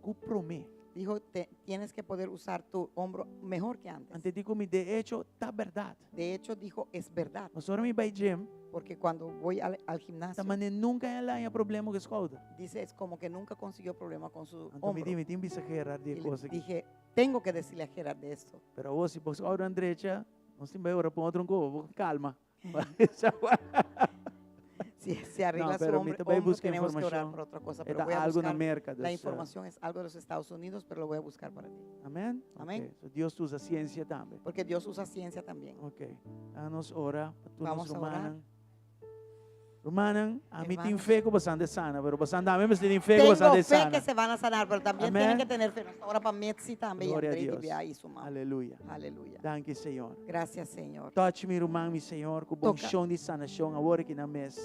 ku promé. Dijo, te, tienes que poder usar tu hombro mejor que antes. Anto e di ku mi, de echo, ta bèrdat. De hecho, dijo, es verdad. Pasobra ora mi bai gym, Porque cuando voy al, al gimnasio, ta manera nunka el a haña problema ku e skouder. dice, es como que nunca consiguió problema con su Anto mi hombro. di, mi tin bisa Gerard di Y le kos aki. dije, tengo que decirle a Gerard de esto. Pero awor si bo skouder a drecha, nos tin bai ora pon otro un kobo, bo kalma. Si se arregla No, su pero mi hombre, ta bai hombro, busca tenemos que orar informacion. por otra cosa. Pero E ta voy a algo na buscar Merca. la Dus, información es algo de los Estados Unidos, pero lo voy a buscar para ti. Amen? Amén. Ok, So Dios ta usa ciencia tambe. Porque Dios usa ciencia también. Ok. Laga nos ora pa tur Vamos nos a orar. rumannan. Rumannan, ami tin Hermanos. fe ku boso ta sana, pero boso tambe mester tin fe ku boso Tengo ta fe sana. que se van a sanar, pero también Amén. tienen que tener fe. Nos ora pa Metzi tambe y Gloria a André Dios. Divia y su mamá. Aleluya. Aleluya. Danki, Señor. Gracias, Señor. Touch mi ruman, mi Señor, ku Toca. bo unshon di sanashon awor aki na mes.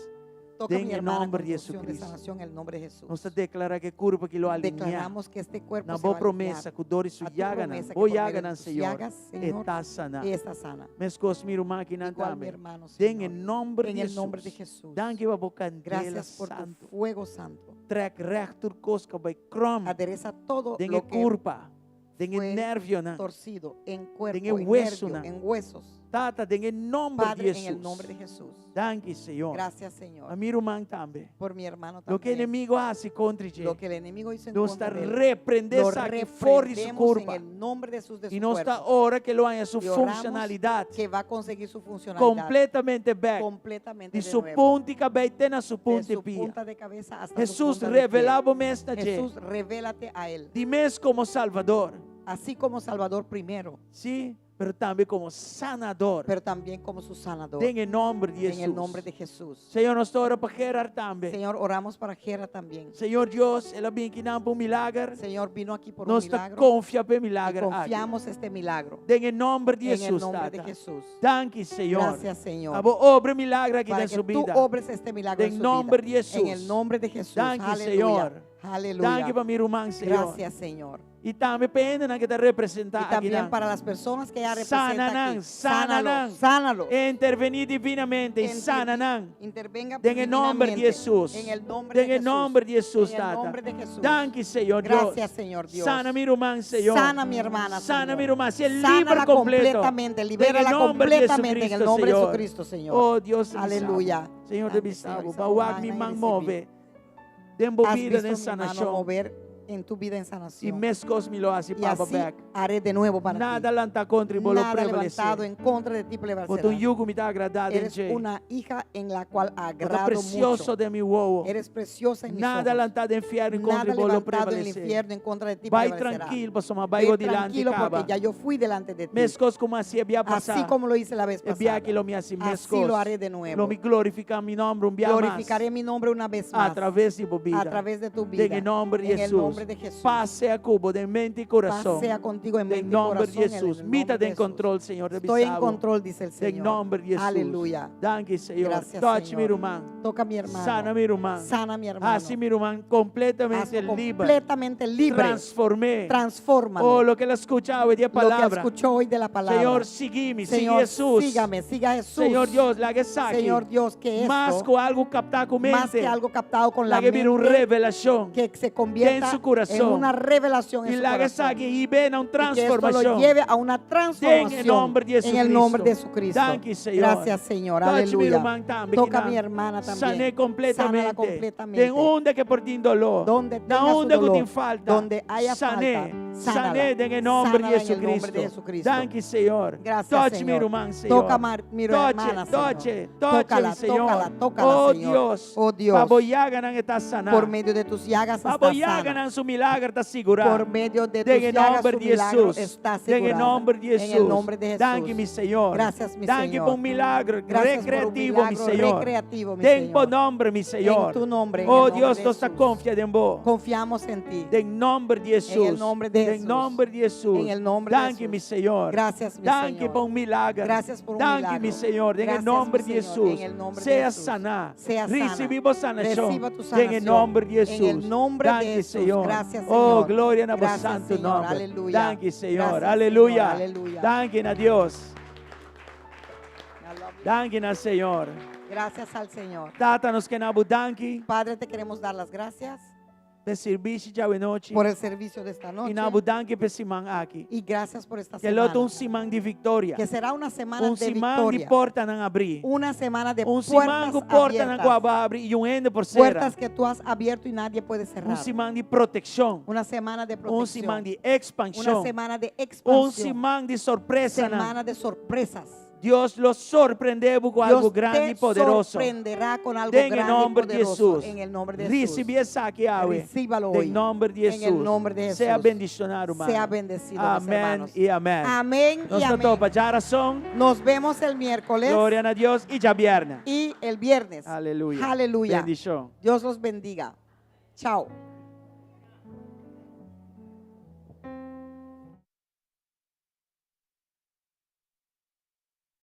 Toca Den mi e hermana nomber con di unción de Jesucristo. sanación en el nombre de Jesús. Nos ta deklará ku e kurpa aki lo alineá. Declaramos que este cuerpo Na se va bo a promesa alinear ku dor di su a tu llaganan, promesa que bo por medio de llaganan, tus Señor, llagas, Señor, e ta sana. está sana. Meskos mi ruman akinan Igual mi tambe. hermano, Den e Señor. nòmber En di el nombre de Jesús. Jesús. Danki pa bo kandela Gracias por tu santo. fuego santo. Trek recht tur kos ku a bai krom. Adereza todo Den lo e que kurpa. Den e fue nervionan. torcido en cuerpo, Den e en huesonan. nervio, en huesos. Tata, den e nòmber di Padre, en el Jesús. nombre de Jesús. Danki, Señor. Gracias, Señor. Pa mi ruman tambe. Por mi hermano Loke también. enemigu a hasi kontra dje. Lo que el enemigo hizo en Nos ta contra de él. reprendé Lo esaki for di su reprendemos en kurpa. el nombre de Jesús de I su nos ta cuerpo. ora ku e lo haña su Y oramos funshonalidat que va a conseguir su funcionalidad kompletamente bèk. completamente Di de su nuevo. punta di kabes te na su De punta di su pia. punta de cabeza hasta su Jesús punta de pie. revelá bo mes na dje. Jesús, revélate a él. Di mes komo Salvador. Así como Salvador primero, Sí, pero tambe komo sanador. pero también como su sanador. Den e nòmber di En Jesús. el nombre de Jesús. Señor, nos ta ora pa Gerard tambe. Señor, oramos para Gerard también. Señor Dios, el a bin akinan pa un milager. Señor, vino aquí por un Nos ta milagro. konfia pa e Y milager aki. confiamos este milagro. Den e nòmber di En el Jesús, nombre de Tata. Jesús. Danki, Señor. Gracias, Señor. Pa bo obra milager aki Para den que su tú bida. obres este milagro Den en su nombre vida. di Jesús. En el nombre de Jesús. Danki, Aleluya. Señor. Aleluya. Danki pa mi ruman, Señor. Gracias, Señor. I tambe pa hendenan ku ta representá Y también akinan. para las personas que ya representan Sana nan, aquí. sana nan. Sánalo, sánalo. Intervení divinamente i sana nan. Intervenga Den e nòmber di divinamente. Jesús. En el nombre Den de e Jesús. nòmber di Jesús, En el Tata. nombre de Jesús. Danki, Señor Dios. Gracias, Señor Dios. Sana mi ruman, Señor. Sana mi hermana, Sana Señor. mi ruman. Sea Sánala liber kompleto. completamente, Den e libérala nòmber di completamente en el Jesucristo, nombre de Señor. Jesucristo, Señor. Oh, Dios te Aleluya. bisabo. Señor te Danki, Señor. bisabo. Bo a wak mi man move. Den bo Has bida visto den mi mano sanashon. mover en tu vida en I sanación. meskos mi lo hasi Y pa bo así bèk. haré de nuevo para Nada ti. lantá kontra bo lo Nada levantado prevalesé. en contra de ti Bo ta un prevalecerá. yu ku mi ta agradá den Eres dje. una hija en la cual Bo ta agrado presioso mucho. den mi wowo. Eres preciosa en mis Nada ojos. lantá den fièrnu Nada kontra bo lo levantado en el prevalesé. infierno en contra de ti Bai prevalecerá. trankil, pasobra m'a bai Ve bo dilanti tranquilo kaba. porque ya yo fui delante de ti. Meskos ku m'a hasi e bia pasá. Así como lo hice la vez E pasada. bia aki lo mi hasi Así meskos. lo haré de nuevo. Lo mi glorifiká mi nòmber un bia mas. Glorificaré mi nombre una vez más. A traves di bo bida. A través de tu vida. Den e nòmber di En el Jesús. nombre de Jesús. Pas sea ku bo den mente i kurason. Paz sea contigo en Den mente y nòmber di corazón. en el Jesús. nombre Mi ta de den Jesús. kontrol, Señor. Ta Estoy en bisa bo. control, dice el Den Señor. nòmber di Jesús. Aleluya. Danki, Señor. Gracias, Touch Señor. mi ruman. Toca a mi hermano. Sana mi ruman. Sana mi hermano. Hasi mi ruman kompletamente Hazlo liber. completamente libre. Transform'é. Transfórmalo. Oh, loke el a skucha awe di Lo que palabra. escuchó hoy de la palabra. Señor, sigui mi, sigui Señor, Jesús. sígame, siga a Jesús. Señor Dios, laga esaki. Señor Dios, que esto, Mas ku algu kaptá ku mente. más que algo captado con la Laga e bira un mente, revelashon. que se convierta Den su kurason. en una revelación en I su laga corazón. esaki hib'é na un Y que esto lo transformashon. lleve a una transformación Den e nòmber di en el nombre de Jesucristo. Jesucristo. Danki, Señor. Gracias, Señor. Touch mi Aleluya. ruman tambe. Toca a akinan. mi hermana también. San'é kompletamente. Sánala completamente. Den unda ku por tin doló. Donde Na tenga su unda ku dolor, tin falta. donde haya San'é. falta, sánala. San'é den e nòmber di Sánala en el nombre de Jesucristo. Jesucristo. Danki, Señor. Gracias, Touch mi Señor. ruman, Señor. Toca mar- mi Touch, hermana, Señor. touch, touch, Tócala, Señor. tócala, tócala, Oh Señor. Dios. Oh, Dios. Pa bo llaganan e ta saná. Por medio de tus llagas Pa está bo sana. llaganan su milager ta sigurá. Por medio de tus Den e llagas nòmber su di milagro Jesús. está Den e asegurada. nòmber di En Jesús. el nombre de Jesús. Danki, mi Señor. Gracias, mi Danki Señor. pa un milager Gracias por un rekreativo, mi milagro Señor. recreativo, mi Den bo Señor. nòmber, mi Señor. En tu nombre, en Oh el nombre Dios, de nos Jesús. konfia den bo. Confiamos en ti. Den nòmber di Jesús. En el nombre de Den Jesús. nòmber di Jesús. En el nombre de Danki, Jesús. mi Señor. Gracias, mi Danki Señor. pa un milager. Gracias por un Danki, milagro. mi Señor. Den Gracias, nòmber mi di Señor. Jesús. En el nombre de Sea Jesús. saná. Sea sana. Risibí bo sanashon. Reciba tu Den sanación. nòmber di Jesús. En el nombre de Danki, Jesús. Señor. Gracias, Oh, Señor. gloria na bo Gracias, santu Señor. nòmber. Aleluya. Danki, Señor. Gracias, Aleluya. Señor. Aleluya. Danki na Dios. I love you. Danki na Señor. Gracias al Señor. Tata, nos ke yama bo danki. Padre, te queremos dar las gracias Pa e servisio di awe nochi. por el servicio de esta noche. I yama bo danki pa e siman aki. Y gracias por esta Ku lo ta semana. un siman di viktoria. Que será una semana Un de siman di victoria. portanan habrí. Una semana de Un siman puertas ku portanan abiertas. ku habri i un hende por sera. Puertas que tú has abierto y nadie puede cerrar. Un siman di protekshon. Una semana de Un protección. siman di Una ekspanshon. semana de Un expansión. siman di sorpresa. Semana de sorpresas. Dios lo sorprendé bo ku algu Dios grandi te i poderoso. sorprenderá con algo Den e grande y nòmber di poderoso. Hesus. En el nombre de Jesús. Risibí esaki awe. Recíbalo Den hoy. nòmber di En Hesus. el nombre de Sea Jesús. bendishoná, ruman. Sea bendecido, mis Amèn hermanos. i amèn. Amén y Nos ta amén. topa djarason. Nos vemos el miércoles Gloria na Dios i djabièrnè. y el viernes. Aleluya. Aleluya. Bendishon. Dios los bendiga. Chao.